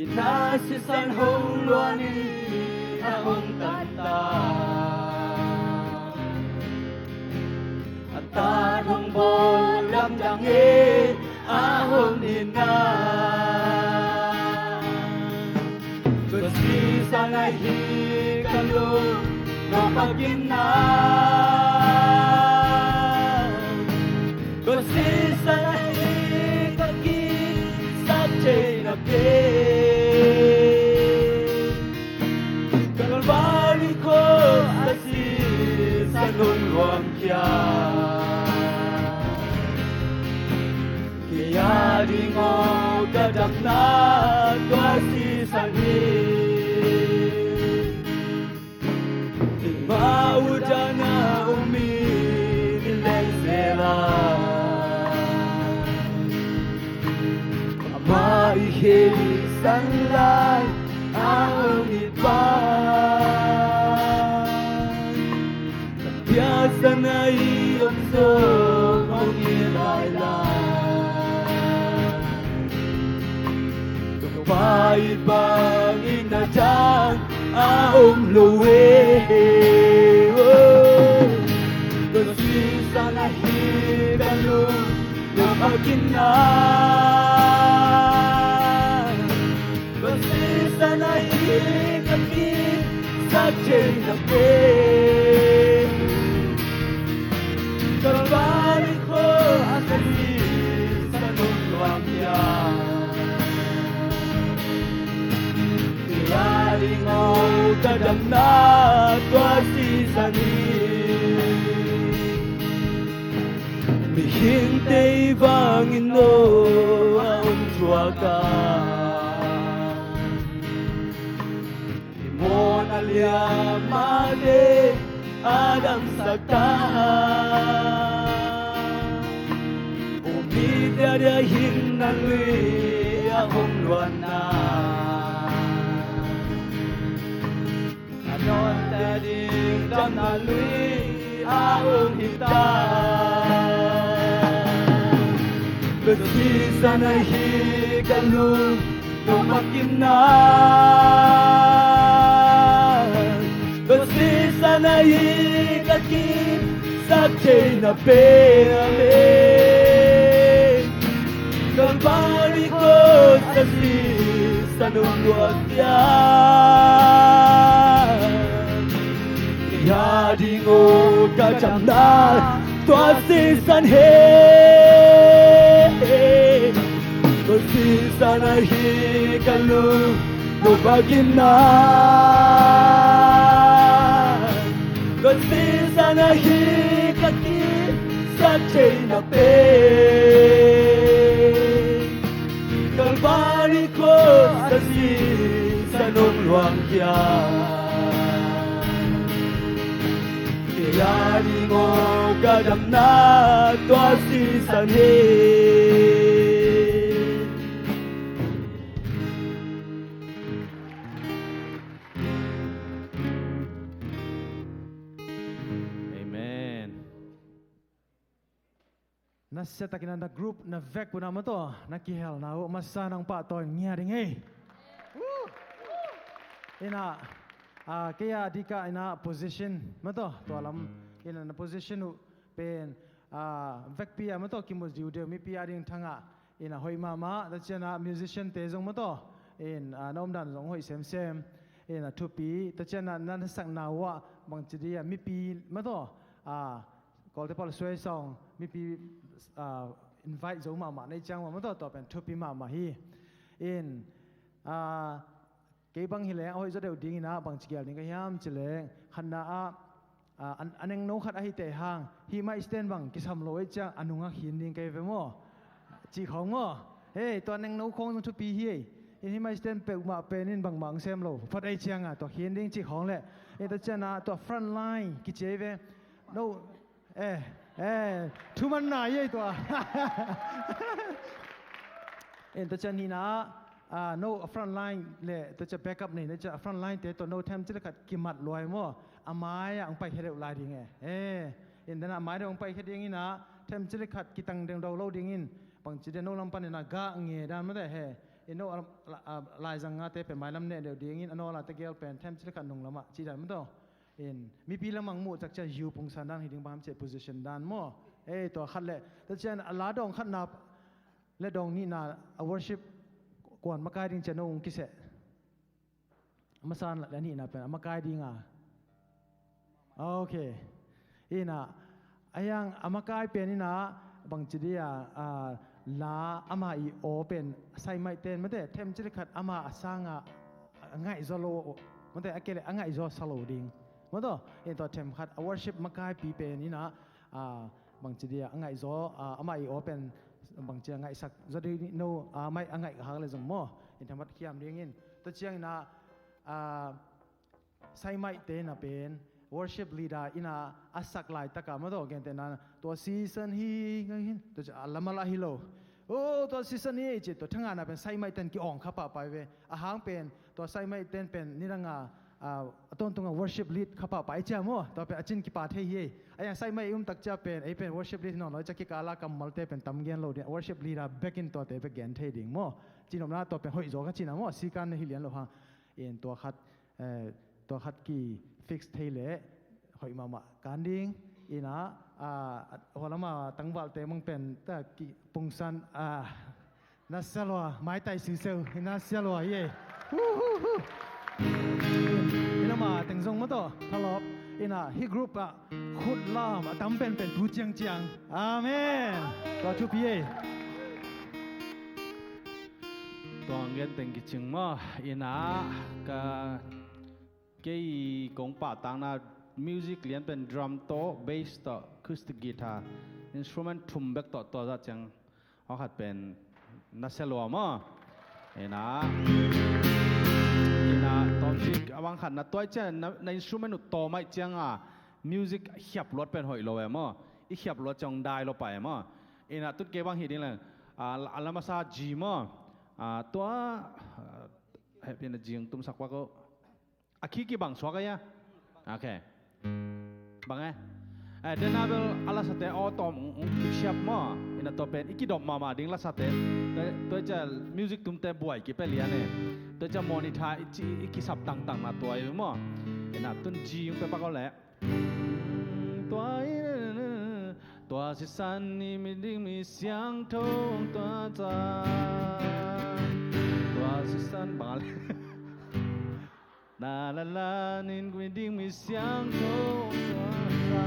Itna sisan hong luan in a hong tan ta, a tat hong bawl lamdang in a hong itna. Tua sisan ahi ka lung nop a ginna, tua sisan ahi ka kisaktheihna pen, Calvary cross a sisan hong luangkhia. Kei a ding aw ka damna tua sisan hi. Keimah uh dan a om mi ni leng zel a, amah Ih heisan lai a om hi pa, ka piaksan a i om zong hong hi lai lai. Ka pa i bangin a dang a om lo e. Oh. Ka sisan ahi ka lung, ka pakin na. Ka sisan ahi ka kisak thei na pen. Kalvari khuas a sisan hong luang hiam. Kei a ding aw ka damna tua sisan hi. Mihingte i bangin aw a om thuak a, i mawhna liam mahte a damsak ta. Aw mi diadia hinna lui a hong luanna, a nawn ta ding damna lui a om hi ta. Ka sisan ahi ka lung, ka pakin na. Ka sisan ahi ka kisak thei na pen. Kalvari khuas a sisan hong luang hiam. Kei a ding aw ka damna tua sisan hi. Ka sisan ahi ka lung, ka pakin na. Ka sisan ahi ka kisak thei na pen. Kalvari khuas a sisan hong luang hiam. Kei a ding aw ka damna tua sisan hi. Amen. Nasia takin a na group na vek puna maw taw, na kihelna uh masa nang pahtawi ngia ding ei. Ina, ah, kei a dika ina position maw taw, tua lam ina na position uh pen, ah, vekpi a maw taw kimu diudeu mipi a ding thangah ina hoih mahmah, ta ciana musician te zong maw taw in, ah, na omdan zong hoih semsem. Ina thupi, ta ciana na, na sakna uh ah bangci dia mipi maw taw, ah, Kawlte pal suai sawng mipi, ah, invite zo mahmah na i ciang mah maw taw, tua pen thupi mahmah hi. In, ah, kei bang hi leng a hoih zaw deuh dingin ah bangci gel ding ka hiam ci leng, khatna ah, ah, a nengno khat ahi teh hang hih mic stand bang kisam lo i ciang a nungah khin ding kei ve maw? Cih khawng maw? Hei, tua nengno khawng zong thupi hi ei. In hih mic stand peuhmah pen in bangmah ang sem lo phot ei ciang ah tua khin ding cih khawng leh. In ta ciana tua front line kici ei ve. No, eh, eh, thuman nai ei tua. En, ta cian nihna ah, ah, no, a front line le ta cian backup nei na cian a front line te tua no them cil khat kimat luai maw? A mai ah ang pai khia deuh lai ding e. Eh, en, dana a mai deuh ang pai khia ding ina them cil khat kitang deng do lo ding in bangci dia no lam pan ina gah nge dan mate he. En, no, a, a, a, laizang ngate pen mai lam neh deuh ding in a no la ta gel pen them cil khat nung lamah ci dan mate. In, mipi lamang muh cak cian yu pungsan dan hi ding bang ham ciah position dan maw? Ei, tua khat leh ta cian a la dawng khatna le dawng nihna a worship kuan makai ding cian no ung kiseh. A masan la nihna pen a makai ding a. Ok. Ina, a hiang a makai pen ina bangci dia, a, la ama i aw pen saimaih ten mate them cil khat ama a sanga a ngaihzaw lo mate a kele a ngaihzaw sa lo ding. Mate, in tua them khat a worship makaipi pen ina, a, bangci dia a ngaihzaw, a, ama i aw pen bangci a ngaihsak zaw ding no, a, maih a ngaih hak le zong maw? In them khat khiam ding in. Tua ciang ina, a, saimaih te na pen worship leader ina a sak laitaka mate, gentehna tua season hi ngai hin tua ciang a lamal ahi lo. Oh, tua sisan hi ei ci, tua thangahna pen saihmaih ten ki-awng kha pahpah ve. A hang pen tua saihmaih ten pen nidanga, ah, a tawntunga worship lead kha pahpah ei cia maw. Tua pen a cin kipa thei hi ei. A yang saihmaih i um tak cia pen ei pen worship lead hi nawn lo ei cia, kikala kammalte pen tam gen lo ding, worship lead a bekin tuate bek gen thei ding maw. Cinopna tua pen hoih zaw ka cina maw, sikan na hi lian lo hang. In tua khat, eh, tua khat ki fix thei leh hoih mahmah kan ding. Ina, ah, hualama tangvalte mang pen ta ki pungsan, ah, na sia lua, maitai siuseu, ina sia lua hi ei. Hu, hu, hu. Ina ma teng zong maw tawh, thalawp. Ina, hih group ah khut lam a tam penpen tu ciangciang. Amen. Tua thupi ei. Tua ngen teng kicing maw, ina ka kei kong pahtakna music lian pen drum tawh, bass tawh, acoustic guitar, instrument thum bek tawh, tua zah ciang hawkhat pen na sia lua maw. Ina, ina, tawmcik a bang khat na tuai ciang na, na instrument uh tawm aih cianga music khiap luat pen hoih lo e maw. I khiap luat ciang dai lo pa e maw. Ina tut kei bang hi ding leng, a, a lamasa G maw. A, tua, a, hehpihna G ong tumsak pak uh. A key kibang suak a ia. Ok. Bang e. Eh, dena bel a lasate aw tawm ong, ong kisiap maw. Ina tua pen i kidop mahmah ding lasate. Tua, tua cia music tumte buai kipia lian e. Tua cia monitor i, i, i kisap tangtang na tua i maw. Ina tun G ong pia pak aw leh. Tua i, tua sisan ni mi ding mi siangtho ong tangsa. Tua sisan bang a leh. Na la la nin mi ding mi siangtho ong tangsa.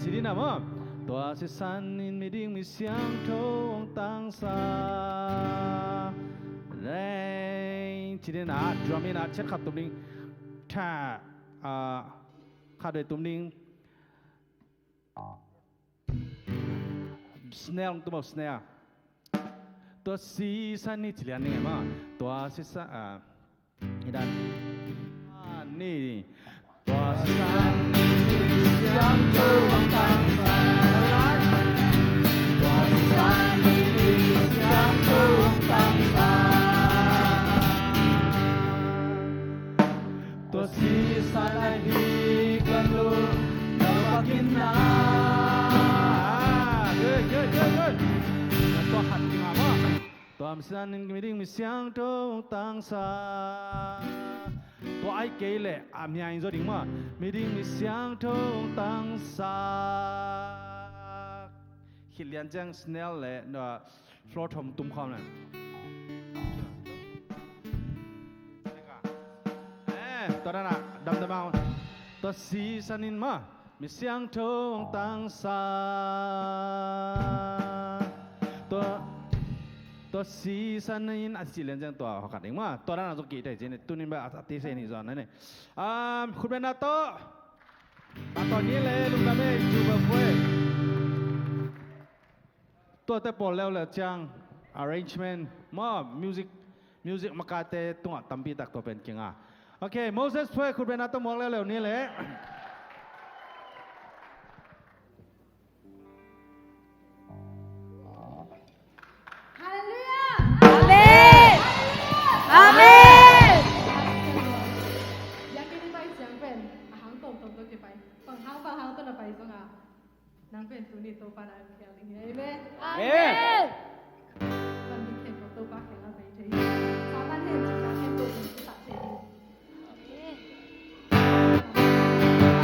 Ci ding na maw. Tua sisan nin mi ding mi siangtho ong tangsa. Leng. Ci ding na, drum in a, chet khat tum ding. Tha, a, khat vei tum ding. Snare ong tum aw, snare. Tua sisan ni ci lian ni e maw. Tua sisan, a, i dan. A, ni. Tua sisan ni siangtho ong tangsa. Tua sisan ni siangtho ong tangsa. Tua sisan ahi ka lungdam a kina. Good, good, good, good. Tua khat ding a maw. Tua sisan nin mi ding mi siangtho ong tangsa. Tua ai kei leh a mia in zaw ding maw. Mi ding mi siangtho ong tangsa. Khit lian ciang snare leh, no, floor tom tum khawm na. Eh, tua dan a, damdam a. Tua sisan in maw, mi siangtho ong tangsa. Tua, tua sisan in a ci lian ciang tua hawkhat ding maw. Tua dan a zong kihte ci ni, tuni in ba a, a ti se ni zong na ni. Um, khutbetna tawh. Tua tawh ni le, lungdam e, Jubel Pwe. Tuate pawl leuleu ciang, arrangement maw, music, music makaite tungah tampi tak tua pen kinga. Ok, Moses Pwe khutbetna tawh muak leuleu ni le. Halleluiah! Amen! Amen! Ia kei ni pai siang pen a hang tawmtawm tawh kipai. Bang hang, bang hang tawh na pai zong a, nang pen tuni Topa na hong khel ding hi. Amen. Amen. Van ding khempeuh Topa khel a vei thei hi. Satan hen cihna khempeuh hong kisat thei hi. Amen.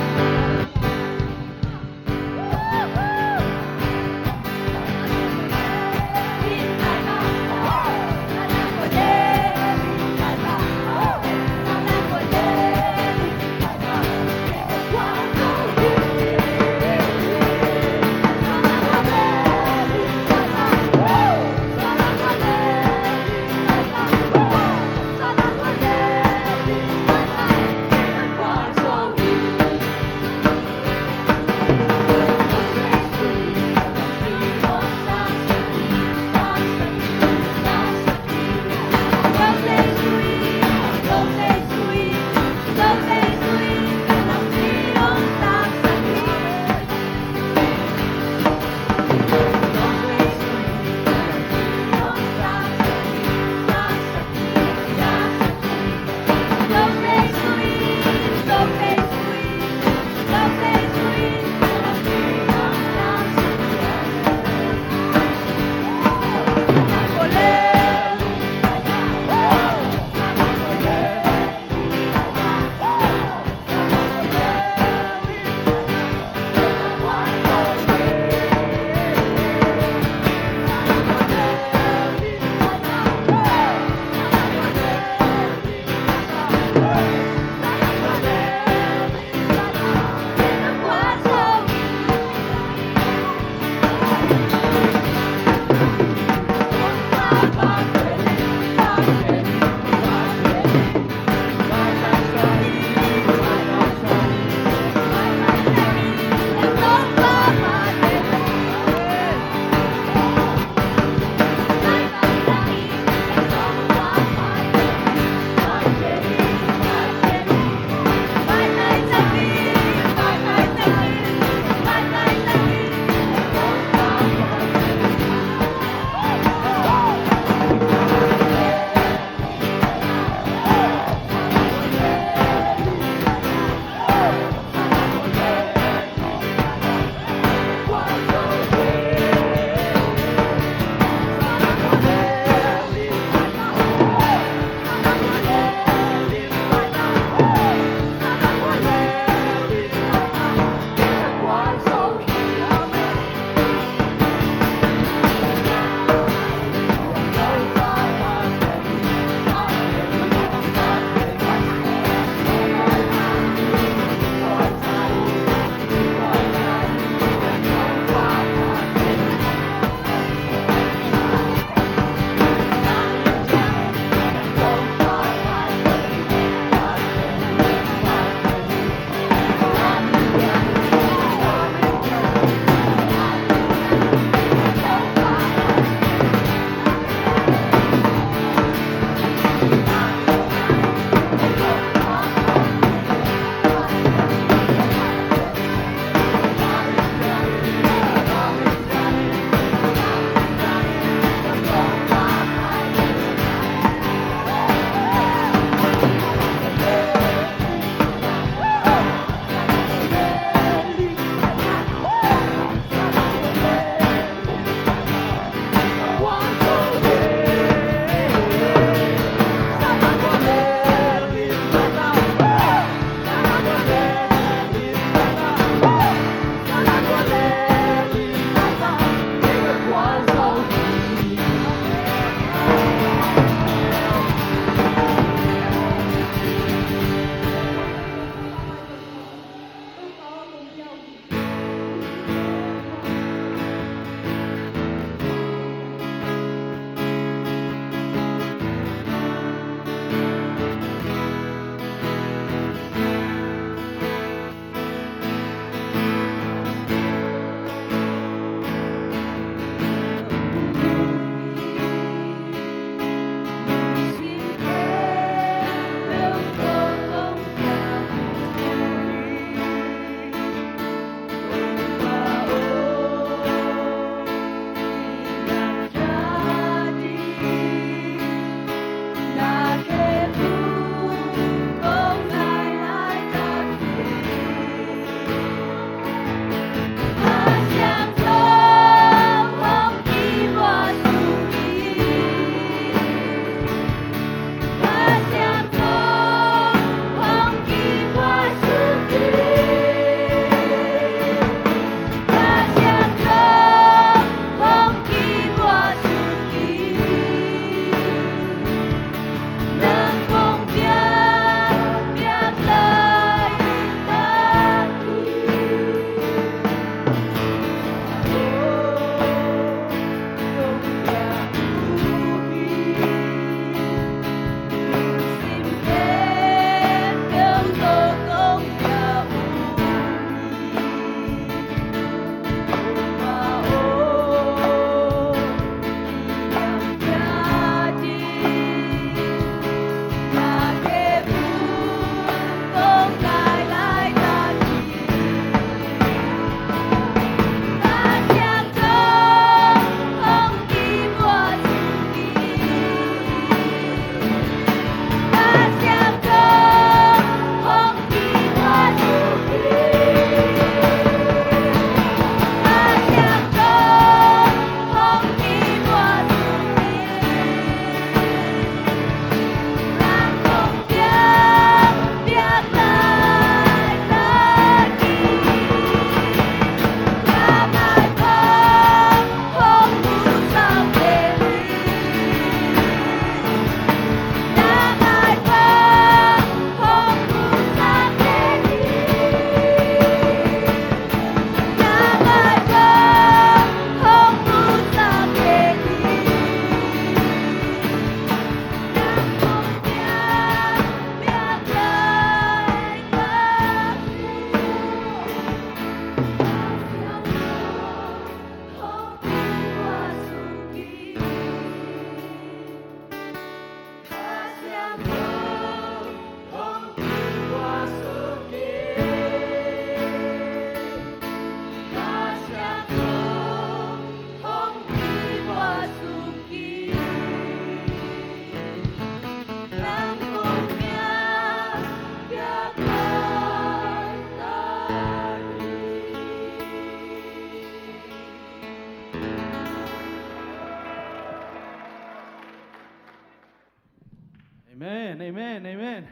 Amen, amen, amen.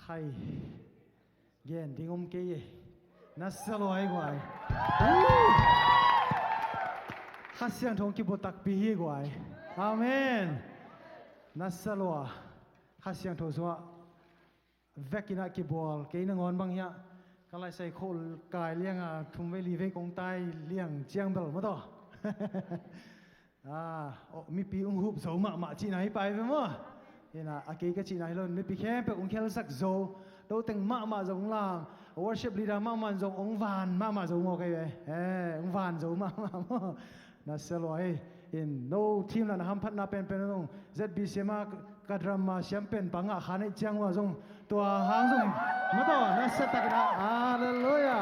Khai gen ding om kei e. Nasa lua hi guai. Kha Siangtho kibu takpi hi guai. Amen. Nasa lua. Kha Siangtho sungah vekin ah kibual kei nangawn bang hiah ka laisai khol kai lianga thum vei li vei kong tai liang ciang bel maw taw. Ah, oh, mipi ung hup zo mahmah cihna hi pai ve maw? Ina a kei ka cihna hi lo, mipi khempeuh ung khelsak zo, doteng mahmah zong lam, worship leader mahmah zong ong van mahmah zo maw kei ve? Eh, ong van zo mahmah maw? Nasa lua hi. In no team na na hamphatna penpen ung Z B C M a ka drama siam pen pa ngah kha neih ciang uh a zong tua hang zong mataw nasa takin ah, halleluia.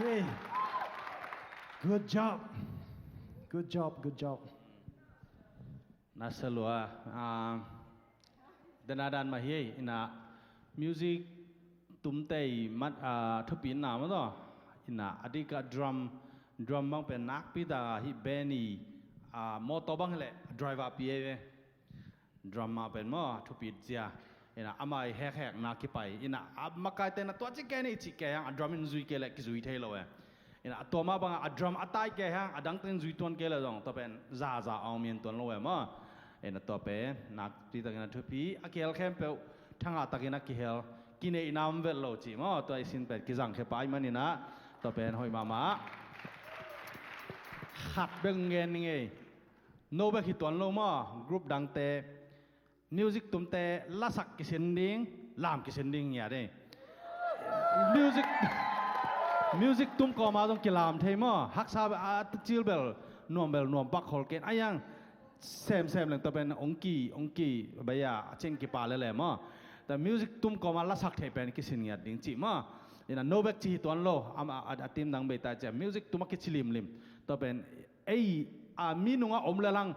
Yay. Good job. Good job, good job. Nasa lua. Ah, dana dan mah hi ei, ina music tumtei mat, ah, thupi na mataw. Ina a dika drum, drum bang pen nakpi ta hi Benny, ah, motor bang hi leh driver pi ei ve. Drum mah pen maw, thupit zia. Ina amah i hekhekna kipai. Ina a makaite na tua ci kei ni ci kei hang, a drum in zui kei leh kizui thei lo e. Ina a tua mah bangah a drum a tai kei hang, a dangte in zui tuan kei leh zong tua pen zaza a ong min tuan lo e maw? Ina tua pen nakpi takin a thupi, a kihel khempeuh thangah takin a kihel. Kineihna om vet lo ci maw? Tua i sin pen kizang khe pai manin ah tua pen hoih mahmah. Khat bek ngen ni ngei. No bek hi tuan lo maw? Group dangte music tumte lasak kisin ding, lam kisin ding ngiat ei. Music, music tum kawma zong kilam thei maw? Haksa a cil bel nuam bel nuam pak khol ken a yang semsem leng tua pen ong ki, ong ki baya a cin kipa lele maw? Tua music tum kawma lasak thei pen kisin ngiat ding cih maw? Ina no bek ci hi tuan lo, a, a, a team dang bei ta cia music tum a kici limlim. Tua pen ei a mi nungah om le lang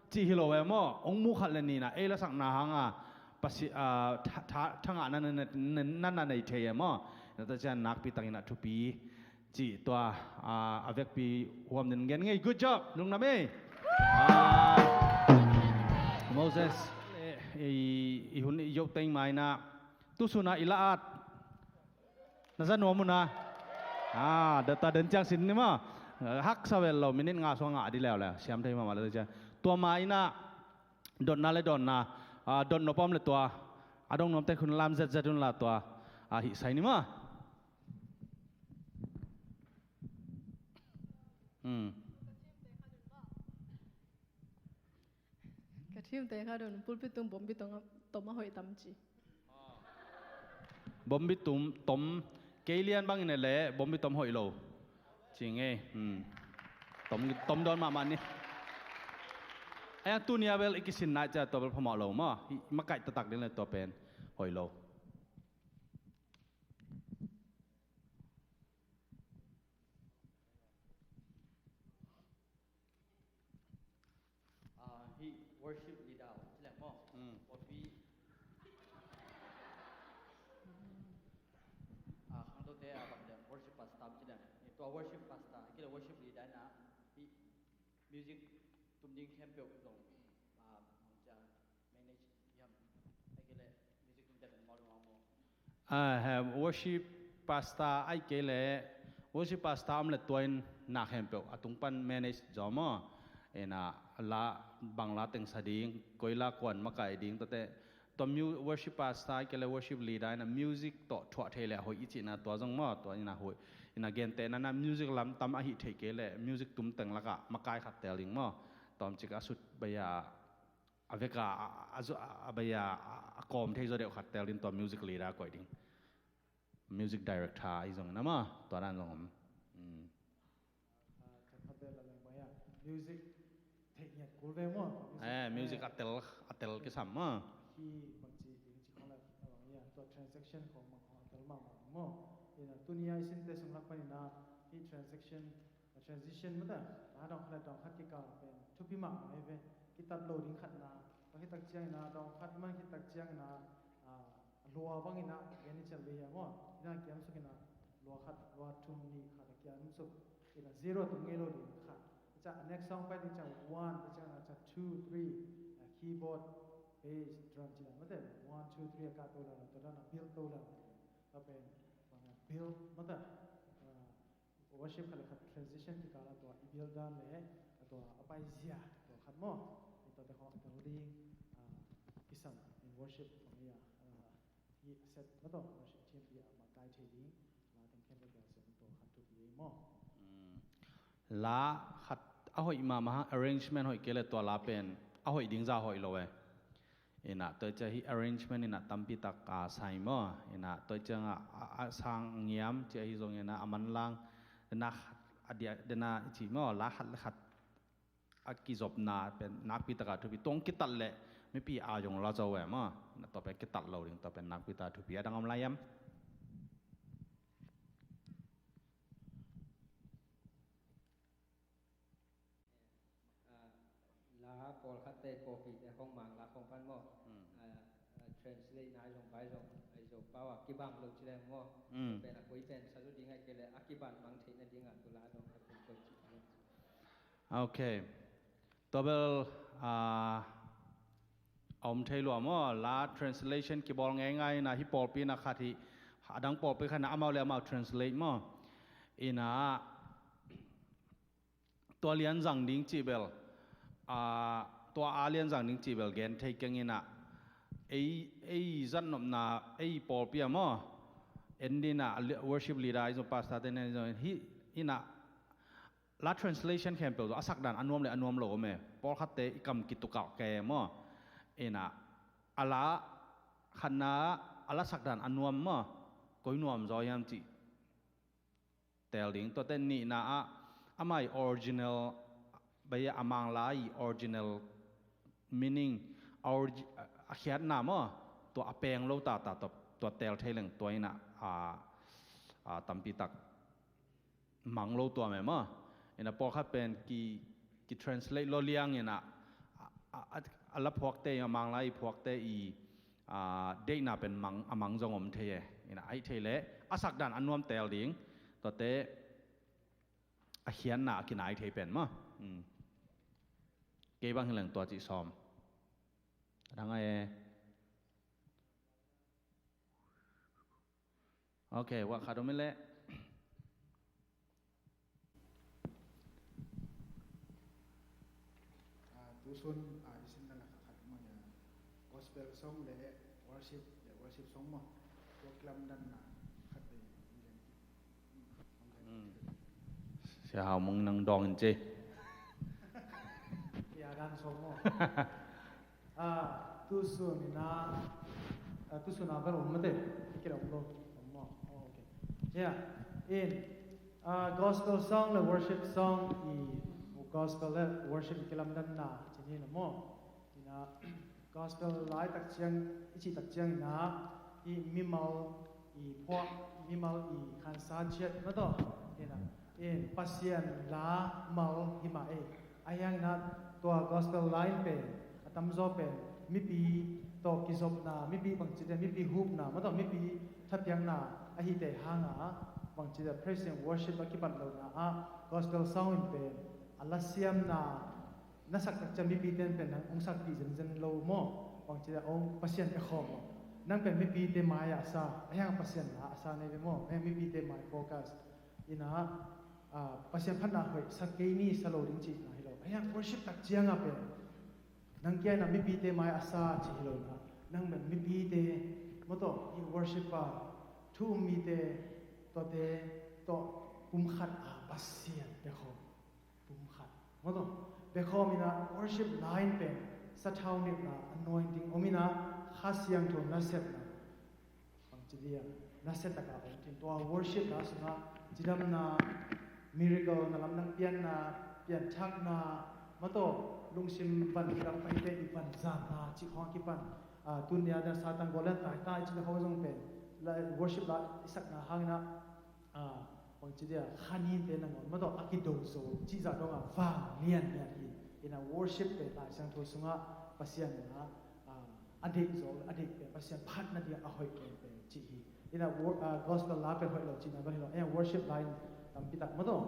cih hi lo e maw? Ong mu khat le nina ei lasakna hanga pasi, ah, tha, tha, thangah na, na, na, na, na nei thei e maw? Na ta cian nakpi takin a thupi cih tua, ah, a vekpi huam nin gen ngei. Good job. Lungdam ei. Ah, Moses, eh, i, i hun i yo teng maina tusuna i la at na za nuam un a. Ah, data den ciang sin ni maw? Haksa vel lo, minit nga sua ngah di leuleu siam thei mahmah le ciang. Tua ma ina dotna le dotna, ah, dot nop om le tua a dong nuamte khun lam zetzet un la tua, ah, hih sai ni maw? Hmm. Ka thimte khat un pulpit tung bombi tom a hoih tam ci. Bombi tum, tom, kei lian bangin a le bombi tom hoih lo. Ci ngei. Hmm. Tom, tom dawn mahmah ni. Aya tunia bel i kisin nai cia tua bel phamawh lo maw? I makaih taktak ding le tua pen hoih lo. Ah, hih worship leader ci leng maw? Hmm. Kopi. Ah, khangtote a bang leng worship pastor ci leng. Tua worship pastor, kile worship leader na hih music tum ding khempeuh zong, ah, bang cia manage hiam, ai kile music tum te bang maw, maw. Ah, he, worship pastor ai kei le worship pastor om le tua in na khempeuh a tung pan manage zaw maw? Ina la bang la teng sa ding, koi la kuan makaih ding tate tua mu-, worship pastor ai kei le worship leader ina music tawh thuah thei le hoih i cihna tua zong maw? Tua ina hoih, ina gentehna na music lam tam ahi thei kei le music tum teng lakah makai khat tel ding maw? Tawm cik a sut baya a veka a, a, a, a baya a, a kawm thei zaw deuh khat tel din tua music leader koih ding. Music director ahi zong na maw? Tua dan zong om. Mm. Ah, khat khat tel la leng baya music theih ngiat kul ve maw? Music, eh, music a tel, a tel kisam maw? Hi bang ci ding ci khong la, ah, bang ya, tua transaction khong bang khong a tel mahmah maw? Ina tunia i sinte sung lak pan ina hi transaction, a transition mata, a dawng khat le dawng khat kikal pen thupi mahmah hi ve. Kitat lo ding khatna, a kitak ciangina dawng khat man kitak ciangina, ah, lua bangina gen i cial ve hiam maw? Ina kiam sukina lua khat, lua thum, nih khat a kiam suk. Ina zero tung ngei lo ding khat. Ca next song pai ding ca one, tua ciang a ca two, three, a keyboard, bass, drum ci dan mate. One, two, three a kah to lala, tua dan a build to lala. Tua pen bang a build mate. A, worship khat le khat transition kikal a tua i build dan le a tua a paizia tua khat maw. I tuate khawng a tel ding, a, kisam in worship bang i a, a, Hi set na tawh worship team pi a makai thei ding la teng khen ka sia tua khat thupi ei maw? Mm. La khat a hoih mahmah, arrangement hoih kei le tua la pen a hoih ding za hoih lo e. Ina tua cia hi arrangement ina tampi tak a sai maw? Ina tua ciang a, a, a sang ngiam cia hi zong ina a manlang dena khat a dia dena i ci maw? La khat le khat a kizopna pen nakpi taka thupi, tuang kitat leh mipi a zong la zo em a, na tua pen kitat lo ding, tua pen nakpi taka thupi. A dang om lai em? Ah, la pawlkhatte copy te khong mang la khong pan maw? Hmm. Ah, ah, translate nai zong bai zong ai zo pau a kibang lo ci leng maw? Hmm. Pen a koi pen sa zo ding ai ke le a kibang mang theih na ding a tu la dong khat pen koi ci leng. Ok. Tua bel, ah, a om thei lua maw? La translation kibawl ngeingai ina hi pawlpi na khat hi, a dang pawlpi khat na amau le amau translate maw? Ina tua lian zang ding cih bel, ah, tua a lian zang ding cih bel gen thei keng ina ei, ei zatnopna ei pawlpi a maw? En dina worship leader i zong pastor te ne zong hi ina La translation khempeuh tawh a sakdan a nuam le a nuam lo om e. Pawlkhatte i kam kitukalh kei maw? Ina a la khatna a la sakdan a nuam maw? Koi nuam zaw hiam cih teel ding. Tuate nihna ah amah i original, bai a Mangla i original meaning, a origi-, a khiatna maw? Tua a peng lo tata tua, tua teel thei leng tua ina a, a tampi tak mang lo tua mema. Ina pawlkhat pen ki, ki translate lo liang ina a, a, a, a la phuakte, a Mangla i phuakte i, a, deihna pen mang, a mang zong om thei e. Ina aih thei le a sakdan a nuam teel ding, tuate a khianna a kinai thei pen ma. Hmm. Kei bang hi leng tua cih sawm. A dang a e. Ok, wah khat om i leh. Ah, tusun, ah, i sinna lakah khat mah ia gospel song le worship, le worship song mah. Tua kilamdanna khat vei. Hmm. Sia Hau Mung nang dawng in ci. Ia dan song mah. Ah, tusun ina, ah, tusun a bel om mate, kira om lo, om lo. Oh, ok. Yeah. In, ah, gospel song le worship song i, gospel le worship i kilamdanna ci ni na maw. Ina gospel lai tak ciang, i cih tak ciang ina i mimal i phuak, mimal i khansa ciat na tawh. Ina, in Pasian la mal hi mah ei. Ahi hangin ah tua gospel line pen a tamzaw pen mipi tawh kizopna, mipi bangci te, mipi hupna, mah tawh mipi thapiakna ahi te hangah bangci te praise and worship a kipat lohna ah gospel song in pen a lasiamna na sak tak ciang mipi ten pen nang hong sakpih zenzen lo maw? Bangci te hong Pasian pia khawm maw? Nang pen mipi te mai-ah sa, ahi hang Pasian la a sa nei ve maw? Ahi hang mipi te mai focus. Ina, ah, Pasian phatna hoih sa kei ni, sa lo ding cihna hi lo. Ahi hang worship tak ciangah pen nang kia ina mipite mai a sa cih hi lo ina, nang pen mipite, mah tawh i worship a thu um mite, tuate tawh pumkhat a Pasian pia khawm. Pumkhat. Mah tawh pia khawm ina worship line pen sathau nilhna anointing om ina Kha Siangtho nasepna. Bangci dia, nasia taka om thei tua worship la sungah cidamna, miracle na lamdang pianna, pianthakna, mah tawh lungsim van kidam paite i vanzatna cih khawng a kipan, ah, tunia dan Satan gol le taitai cih khawng zong pen la, worship la i sakna hangin ah, ah, bangci dia, khaninte nangawn mah tawh a kido zo cih zah dongah vang lianlian hi. Ina worship pen Lai Siangtho sungah Pasian ina, ah, a deih zo, a deih pen Pasian phatna dia a hoih pen pen cih hi. Ina wor-, ah, gospel la pen hoih lo cihna bang hi lo. Ina worship la in tampi tak mah tawh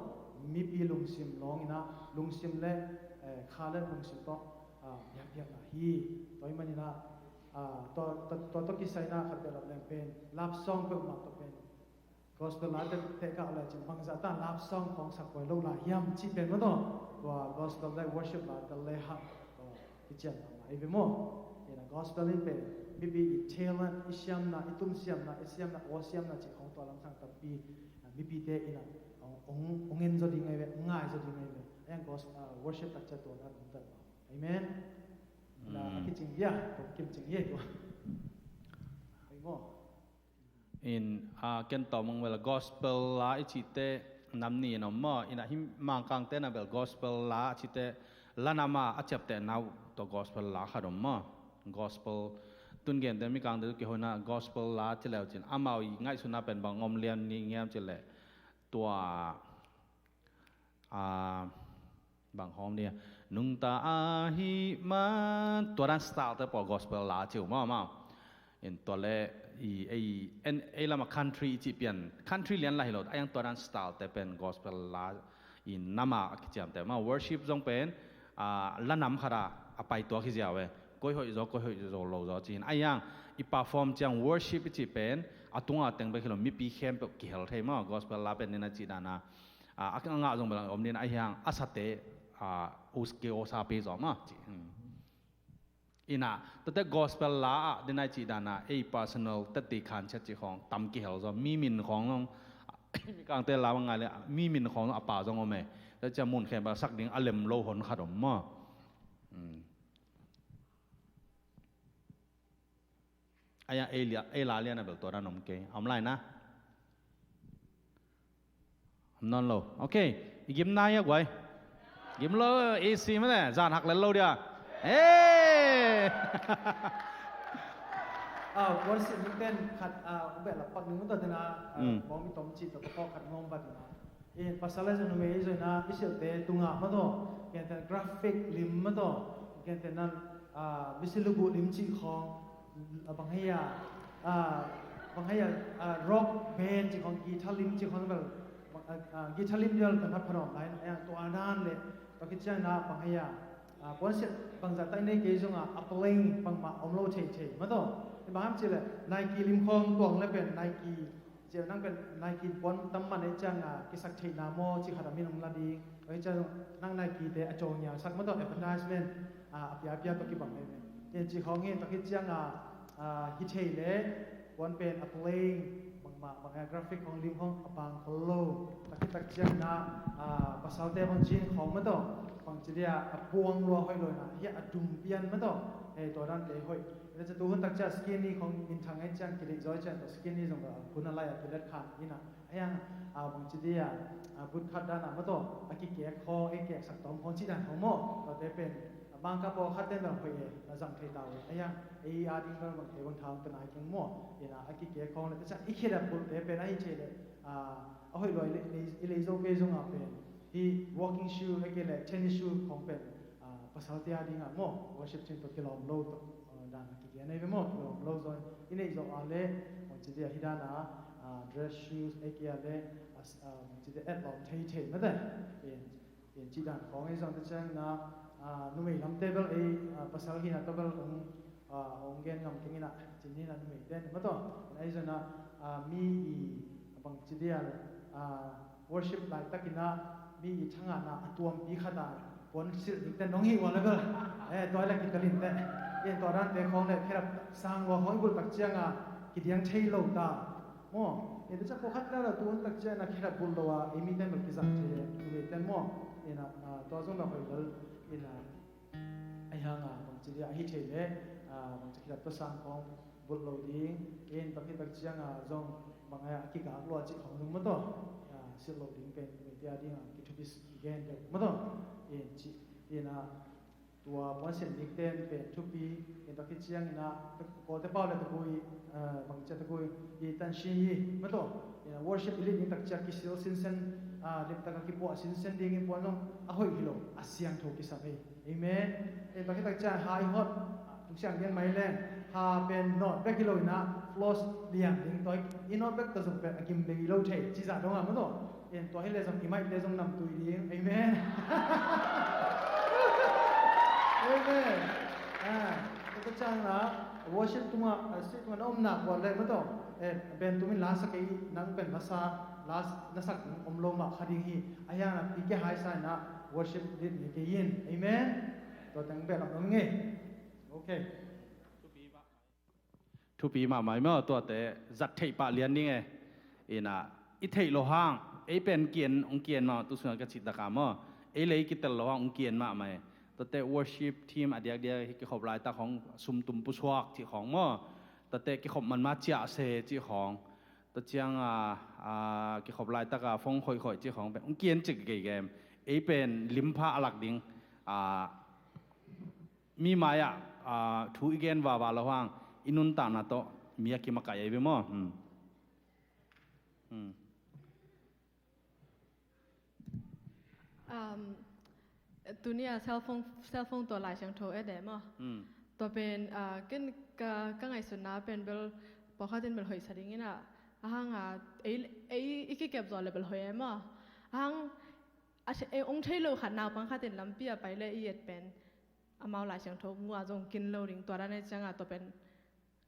mipi lungsim lawng inah, lungsim le, eh, kha le lungsim tawh, ah, biakpiakna hi. Tua ahih maninah, ah, tua, tua, tua tawh kisai inah khat behlap leng pen love song peuhmah tawh pen gospel la te, te ka le cin bangzah ta love song kong sak koi lo la hiam cih pen maw tawh. Tua gospel le worship la te le hang tua kician la la i ve maw. Inah gospel in pen mipi i talent, i siamna, i tum siamna, i siamna, aw siamna cih khong tua lamsang tampi, ah, mipite inah ong, ong, ong en zaw ding ngai ve, ngai zaw ding ngai ve. Ayang gospel, ah, worship takcia tua na ding tan maw. Amen. Na, mm, a kicing dia, tua kim cing ye tua. Ai maw. In, ah, ken tawh mong bel gospel la i cihte nam ni in om maw. Inah hih Mangkangte na bel gospel la a cihte la nam a a ciaptehna uh tawh gospel la khat om maw. Gospel tun gente Mikangte tawh kihoina gospel la ci leu cin amau i ngaihsutna pen bang om lian ni ngiam cih leh tua, ah, bang hawm dia, nungta ahih man, tua dan style te pawl gospel la ci uh maw, maw. In tua le i, ei, en, ei lama country i cih pian, country lian la hi lo, a yang tua dan style te pen gospel la i nam a kiciamteh maw. Worship zong pen, ah, la nam khat a a pai tua khizia ve. Koi hoih zaw, koi hoih zaw lo zaw ci-in a yang i perform ciang worship i cih pen a tunga teng bek hi lo, mipi khempeuh kihel thei maw. Gospel la pen nina cih dana, ah, a ngah zong bel om nina a hiang a sate, ah, us ke o sa pe zaw maw ci. Hmm. Inah, tate gospel la ah, dinai cih dana, ei personal, tati khan chet cih khong, tam kihel zaw, mi min khong zong, Mikangte la bang ngai le, mi min khong zong, a pa zong om e. Tate cia mun khem ba sak ding, a lem lo hon khat om maw. Hmm. Ai a, ei lia, ei la lian a bel tua dan om kei. Om lai na. Om nawn lo. Ok. I gim nai a guai. Gim lo, easy mate. Zan hak lel lo dia. Hey! Ah, worship ni ten khat, ah, ubeh la pak ni muta tena, ah, mm, bawng mi tom ci to ko khat ngom bat na. In pasal a zon numei zon na, i silte tunga mato. Kente graphic lim mato. Kente nan, ah, misi lubu lim ci khong. Ah, bang hei a, ah, bang hei a, ah, rock band ci khong, guitar lim ci khong bel, ah, ah, guitar lim dial kan hat phanom lai, eh, tua nan le, tua khit ciang na bang hei a, ah, puan siat bangzah tai nei kei zong a, a playing bangmah om lo thei thei, maw taw. Bang ham ci le, Nike lim khong tuang le pen Nike, ci nang pen Nike puan tam man ei ciang a, kisak theihna maw, ci khat a min hong la ding, ei ciang nang Nike te a caw ngial sak maw taw, advertisement, ah, a pia pia tawh kibang le. Tua ci khong hi, tua khit ciang a, ah, hi thei le, puan pen a playing, bangmah, bang a graphic khong lim khong a pang khol lo. Tua khit tak ciang na, ah, pasalte bang cin khong maw taw, bang ci dia a puang lua hoih lo na, hi a dum pian maw taw, hei tua dan te hoih. Tua ci tu hun tak ciang skinny khong minthang ei ciang kidik zaw ei ciang tua skinny zong a kun a lai a kilet khan ina. Ayang, ah, bang ci dia, ah, but khat dan a maw taw, a kikek khong, ei kek sak tom khong ci dan khong maw, tua te pen, ah, bang ka pawl khat ten bang hoih e, na zang thei ta ve. Ayang, ei a ding bang bang te bang thang te nai keng maw, ina a kikek khong le, te ciang i khedap bulh te pen, a hi thei le, ah, a hoih lua i le, i le, i le zo kei zong a pen, hi walking shoe, ei kei le tennis shoe khong pen, ah, pasalte a ding a maw, worship team tawh kilawm lo tawh, ah, dan a kigen ei ve maw, kilawm lo zaw, i neih zawh a le, bang ci dia hi dan a, ah, dress shoes, ei kei a le, ah, s-, ah, bang ci dia et lawm thei thei mate. In, in ci dan khong ei zong te ciang na, ah, numei lam te bel ei, ah, pasal hi na tawh bel hong, ah, hong gen ngam keng ina, cin hi na numei te ni maw taw. In ei zong na, ah, mi i bang ci dia, ah, worship laitak ina, mi i thangahna a tuampi khat a, puan silh ding te nong hi ua le bel. Eh, tua le kitel in te. In tua dan te khong le, khedap sang ua khong i bulh tak ciang a, kidiang thei lo ta. Maw, in te ciang pawlkhat dan a tu hun tak ciang a khedap bulh lo a, ei mi ten bel kizang thei le, tu ve ten maw. In a, ah, tua zong na hoih bel, in a, Ahi hang a, bang ci dia, ahi thei le, ah, bang ci khedap tawh sang khong bulh lo ding, in tua khit tak ciang a zong bang a kigak lua cih khong zong maw taw, ah, silh lo ding pen, meite a ding a kithupi gen deuh maw taw, in ci, in a tua puan sian dik ten pen thupi, in tua khit ciang in a, Kawlte pau le takui, ah, bang ci a takui, i tan si hi maw taw, in a worship i lit ding tak ciang kisil sinsen, ah, limtak a kipuah sinsen ding in puan zong a hoih hi lo, a siangtho kisam hi. Amen. Eh, bang hi tak ciang ha i hot, ah, tung siang gen mai leng, ha pen nawt bek hi lo in a, floss lian ding tawi, i nawt bek ta zong pen a gim ding i lo thei, ci zah dong a maw taw. En, tua hi le zong i maih le zong namtui ding. Amen. Amen. Ah, tua ciang a worship tungah, ah, si tungah na omna kuan le maw tawh. Eh, ben tumin la sa kei, nang pen la sa, la na sak om lo mah kha ding hi. A hiang a i ke hai sa in a worship lead ni kei in. Amen. Tua teng bel lam om nge. Okay. Thupi mahmah maw, tuate zat theih pah lian ding e. Ina, i theih lo hang, ei pen kien, ong kien mah, tu sunga ka cih taka maw. Ei lei kitel lo hang, ong kien mahmah e. Tuate worship team a diakdiak hi kikhop laitak hong sumtum pusuak cih khong maw. Tuate kikhop man ma ciah se cih khong. Tua ciang a, a, kikhop laitak a phone khoihkhoih cih khong pen, ong kien cik gei gem. Ei pen limpha a lak ding, a, mi mai-ah, aa, thu i gen vava lo hang, i nuntakna tawh mi a kimakaih ahi ve maw? Hmm. Hmm. Um, tuni a cellphone, cellphone tawh Lai Siangtho et deh maw? Hmm. Tua pen, aa, ken ka, ka ngaihsutna pen bel pawlkhat in bel hoih sa ding ina, a hang a, ei, ei i kikep zaw le bel hoih e maw? A hang, a, ei ong thei lo khat naupang khat in lampi a pai le i et pen, amau Lai Siangtho mu a zong kin lo ding, tua dan e ciang a tua pen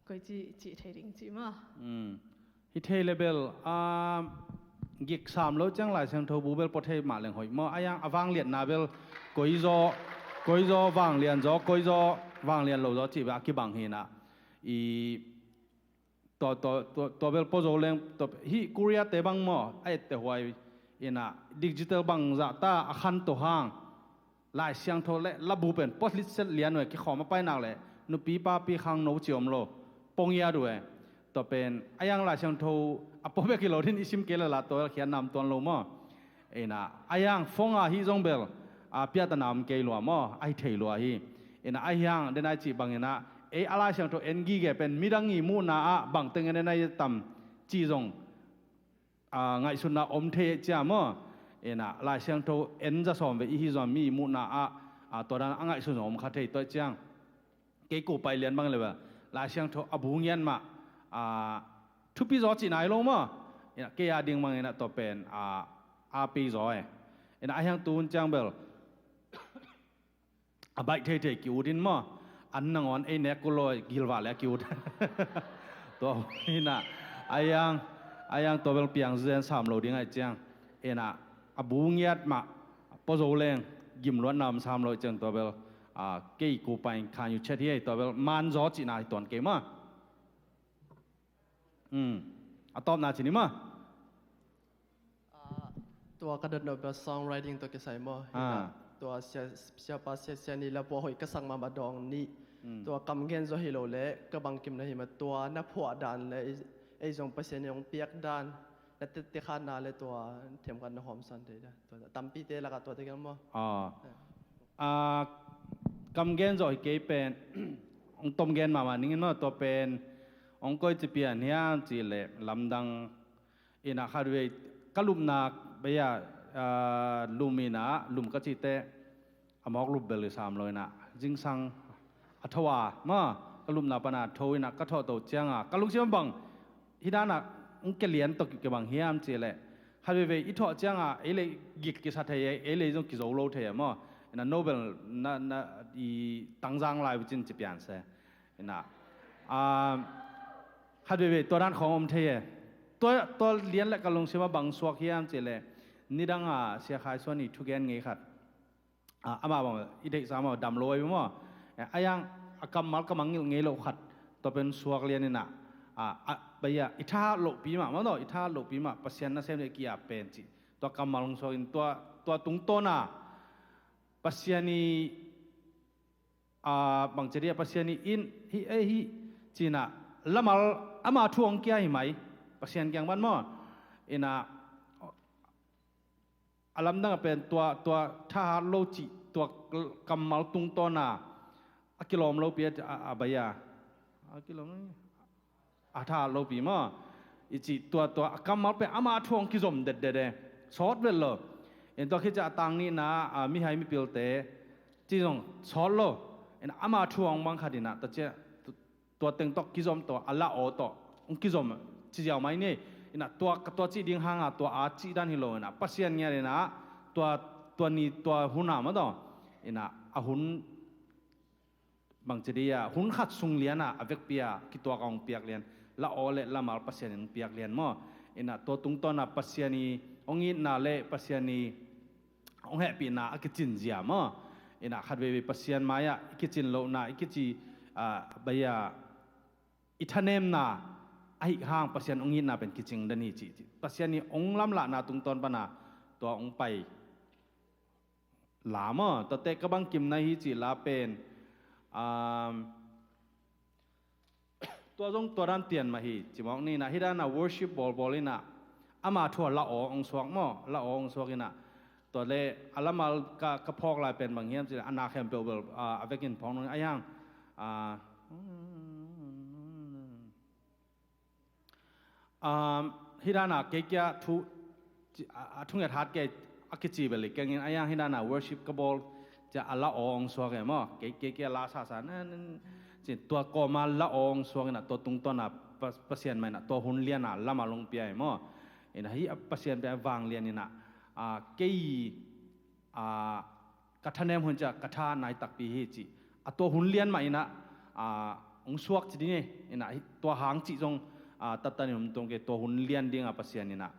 koi ci, ci thei ding ci maw? Hmm. Hi thei le bel, ah, gik sam lo ciang Lai Siangtho bu bel pua thei mah leng hoih maw? A hiang a vangliatna bel koi zaw, koi zaw vanglian zaw, koi zaw vanglian lo zaw cih bel a kibang hi na. I Tua, tua, tua, tua bel pua zo leng, tua, hih Korea te bang maw, a etteh huai ina, digital bang zahta a khanto hang. Lai Siangtho le labu pen pua litset lian uh e, kikhawm a painak le, nupi papi khangno ci om lo, pua ngiat uh e. Tua pen, a hiang Lai Siangtho a pua bek hi lo din i sim kei le la tua bel khiat nam tuan lo maw. Ina, a hiang phone a hi zong bel, a, piatana om kei lua maw, a hi thei lua hi. Ina, a hiang, den a i cih bang ina, ei a Lai Siangtho en gige pen midang i muhna ah bangteng en en a i tam cih zong, a, ngaihsutna om thei cia maw. Ina, Lai Siangtho en za sawm ve i hi zong mi i muhna ah, a, tua dan a ngaihsut zong om kha thei tua ciang. Kei ko pai lian bang le bel Lai Siangtho a bu ngiat mah, a, thupi zaw cihna hi lo maw? Ina, kei a ding bang ina tua pen, a, a pi zaw e. Ina, a hiang tun ciang bel a baih theithei ki ut in maw? An nangawn ei nek ku lo gilvah le a ki ut. Tua ina, a hiang, a hiang tua bel piang zen sam lo ding a i ciang. Ina, a bu ngiat mah, pua zo leng, gimluatna om sam lo i ciang tua bel, a, kei ko pai khan yu chet hi ei tua bel, man zaw cihna hi tuan kei maw. Hmm. A tawpna ci ni maw. Ah, tua ka dot no bel songwriting tua kisai maw. Ah. Tua sia, siapa sia, sia ni la pua hoih ka sak mahmah dawng ni. Hmm. Tua kam gen zaw hi lo le, ka bangkim na hi mah tua na phuah dan le, ei, ei zong Pasian in hong piak dan. Na tette khatna le tua thiamkhat na hawmsan thei da. Tua tampi te laka tua te keng maw? Ah. Eh. Ah, kam gen zawh hi kei pen, hong tom gen mahmah ning in maw, tua pen, hong koi ci pian hiam ci le, lamdang ina khat vei, ka lupna bei a, ah, lum ina, lum ka ci te, a mawk lup bel i sam lo ina, zingsang a tho a, maw, ka lupna pana tho ina, ka thawh to cianga, ka lungsim bang, hi dana, hong ke lian tawh kibang hiam ci le, khat veivei i thawh cianga, ei le gik kisa thei, ei le zong kizo lo thei maw, ina no bel na, na, i tangzang lai bucin ci pian se, ina, ah, khat veivei tua dan khawng om thei e, tua, tua lian le ka lungsim a bang suak hiam ci le, nidanga Sia Khai Suan i thugen ngei khat, a, amah bang i deihsa amah dam lo ahi maw. Eh, a hiang a kammal ka mangngilh ngei loh khat tua pen suak lian ina, a, a, bai a, i thahat lohpi mah maw, i thahat lohpi mah Pasian nasem le kia pen ci. Tua kammal hong suak in tua, tua tungtawna Pasian i, a, bang ci dia Pasian i in hi, eh, hi cina lamal ama thu hong kia hi mai Pasian kiang ban maw. Ina a lamdang a pen tua, tua thahat lo cih, tua kammal tungtawna a kilawm lopi a, a, a bai a. A kilawm lo, a thahat lopi maw. I cih tua, tua a kammal pen ama thu hong kizom detdet e. Sawt vet lo. En tua khit ciah a tang nihna, a, mihai mipilte, ci zong sawt lo. En ama thu hong bang khat ina, tua ciah, tu, tua teng tawh kizom tawh, a la aw tawh, hong kizom, ci ziau mai ni. Inah tua, ka tua cih ding hanga tua a cih dan hi lo inah Pasian ngiat inah tua, tua ni tua hun a mah tawh inah a hun bangci dih a hun khat sung lianah a vekpi a kituak a hong piak lian, la aw le lamal Pasian in hong piak lian maw. Inah tua tungtawnah Pasian i hong itna le Pasian i hong hehpihna a kicin zia maw. Inah khat veivei Pasian mai-ah i kicin lohna i kici, ah, bai-ah i thanemna ahih hang Pasian hong itna pen kicing den hi cih, cih Pasian i hong lamlahna tungtawn pana tua hong pai la maw. Tuate ka bangkimna hi cih la pen, um, tua zong tua dan pian mah hi cimawk ni inah hih dana worship bawlbawl inah ama thu a la aw hong suak maw, la aw hong suak inah tua le a lamal ka, ka phawk lai pen bang hiam cih le a na khempeuh bel, ah, a vekin phawk nung a hiang, ah, um, hih dana kei kia thu a, a thunget hat kei a kici bel i kengin a hiang hih dana worship ka bawl cia a la aw hong suak e maw. Kei, kei kia la sasa na, na, na, cin tua kawma la aw hong suak inah tua tungtawna Pa-, Pasian mah inah tua hun liana lama long pia e maw. Inah hih a Pasian pia vanglian inah, ah, kei, ah, ka thanem hun cia ka tha nai takpi hi cih a tua hun lian mah inah, ah, hong suak ci ding e. Inah hih tua hang cih zong, ah, tattanin hong tung kei tua hun lian dinga Pasian inah,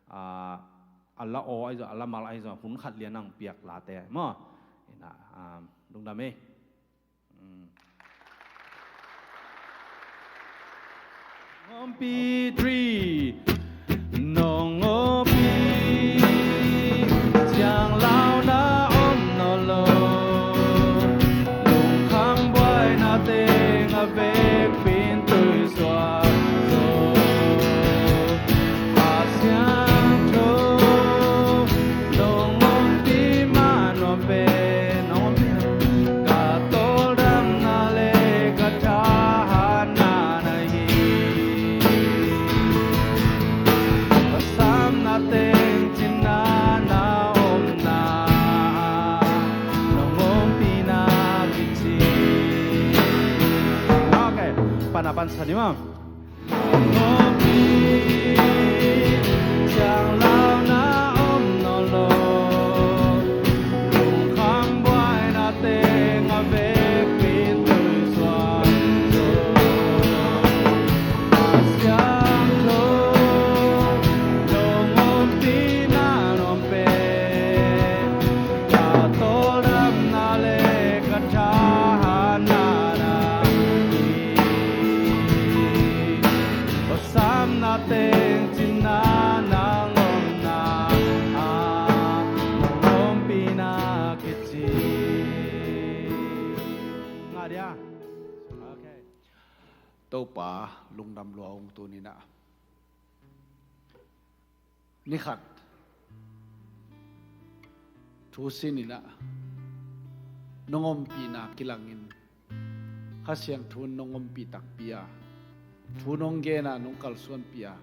ah, a la aw ahi zong, a lamal ahi zong, hun khat lian ang piak late maw. Inah, ah, lungdam e. Mm. Ngompi three. Nong ngompi ciang launa om nawn lo. Lungkham buaina teng a vekpin tui suak zo. A siangtho nong ngompi mah nuam pen, nong ngompi ka tawldamna le ka thahatna na hi. Ka samna teng cinna na omna nong ngompina kici. Okay, pana pansa ni ma. Ka tawldamna le ka thahatna na hi. Ka samna teng cinna nang omna ah nong ompihna kici. Ngah dia. Okay. Topa lungdam lua ung tuni-in ah. Ni khat thu sin in ah nong ompihna kilangin Kha Siangtho in nong ompih takpi a, thu nong gen a nong kalsuanpih a,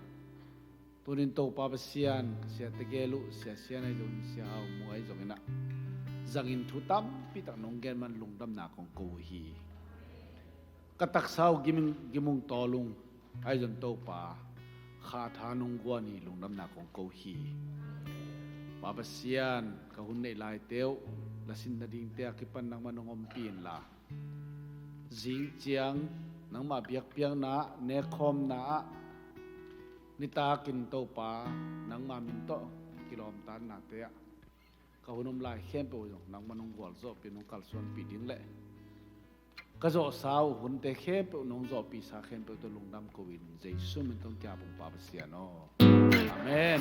tuni-in Topa Pasian, ka siate gel uh, Sia Sian ahi zongin, Sia Hau Mual ahi zongin ah zangin thu tampi tak nong gen man lungdamna kong ko uh hi. Ka taksa uh gim, gim ung tawl ung. Ahi zong Topa, kha tha nong guan hi, lungdamna kong ko hi. Pa Pasian, ka hun neih laite uh, la sin nadingte a kipan nangmah nong ompih inla, zing ciang nangmah biakpiakna ah, nekkhawmna ah, nitakin Topa, nangmah min tawh kilawmtatnate ah ka hun om lai khempeuh zong nangmah nong gualzawhpih, nong kalsuanpih ding leh ka zawhsa uh hunte khempeuh nong zawhpihsa khempeuh tawh lungdam ko-in, Jesu min tawh kiap ung Pa Pasian aw. Amen.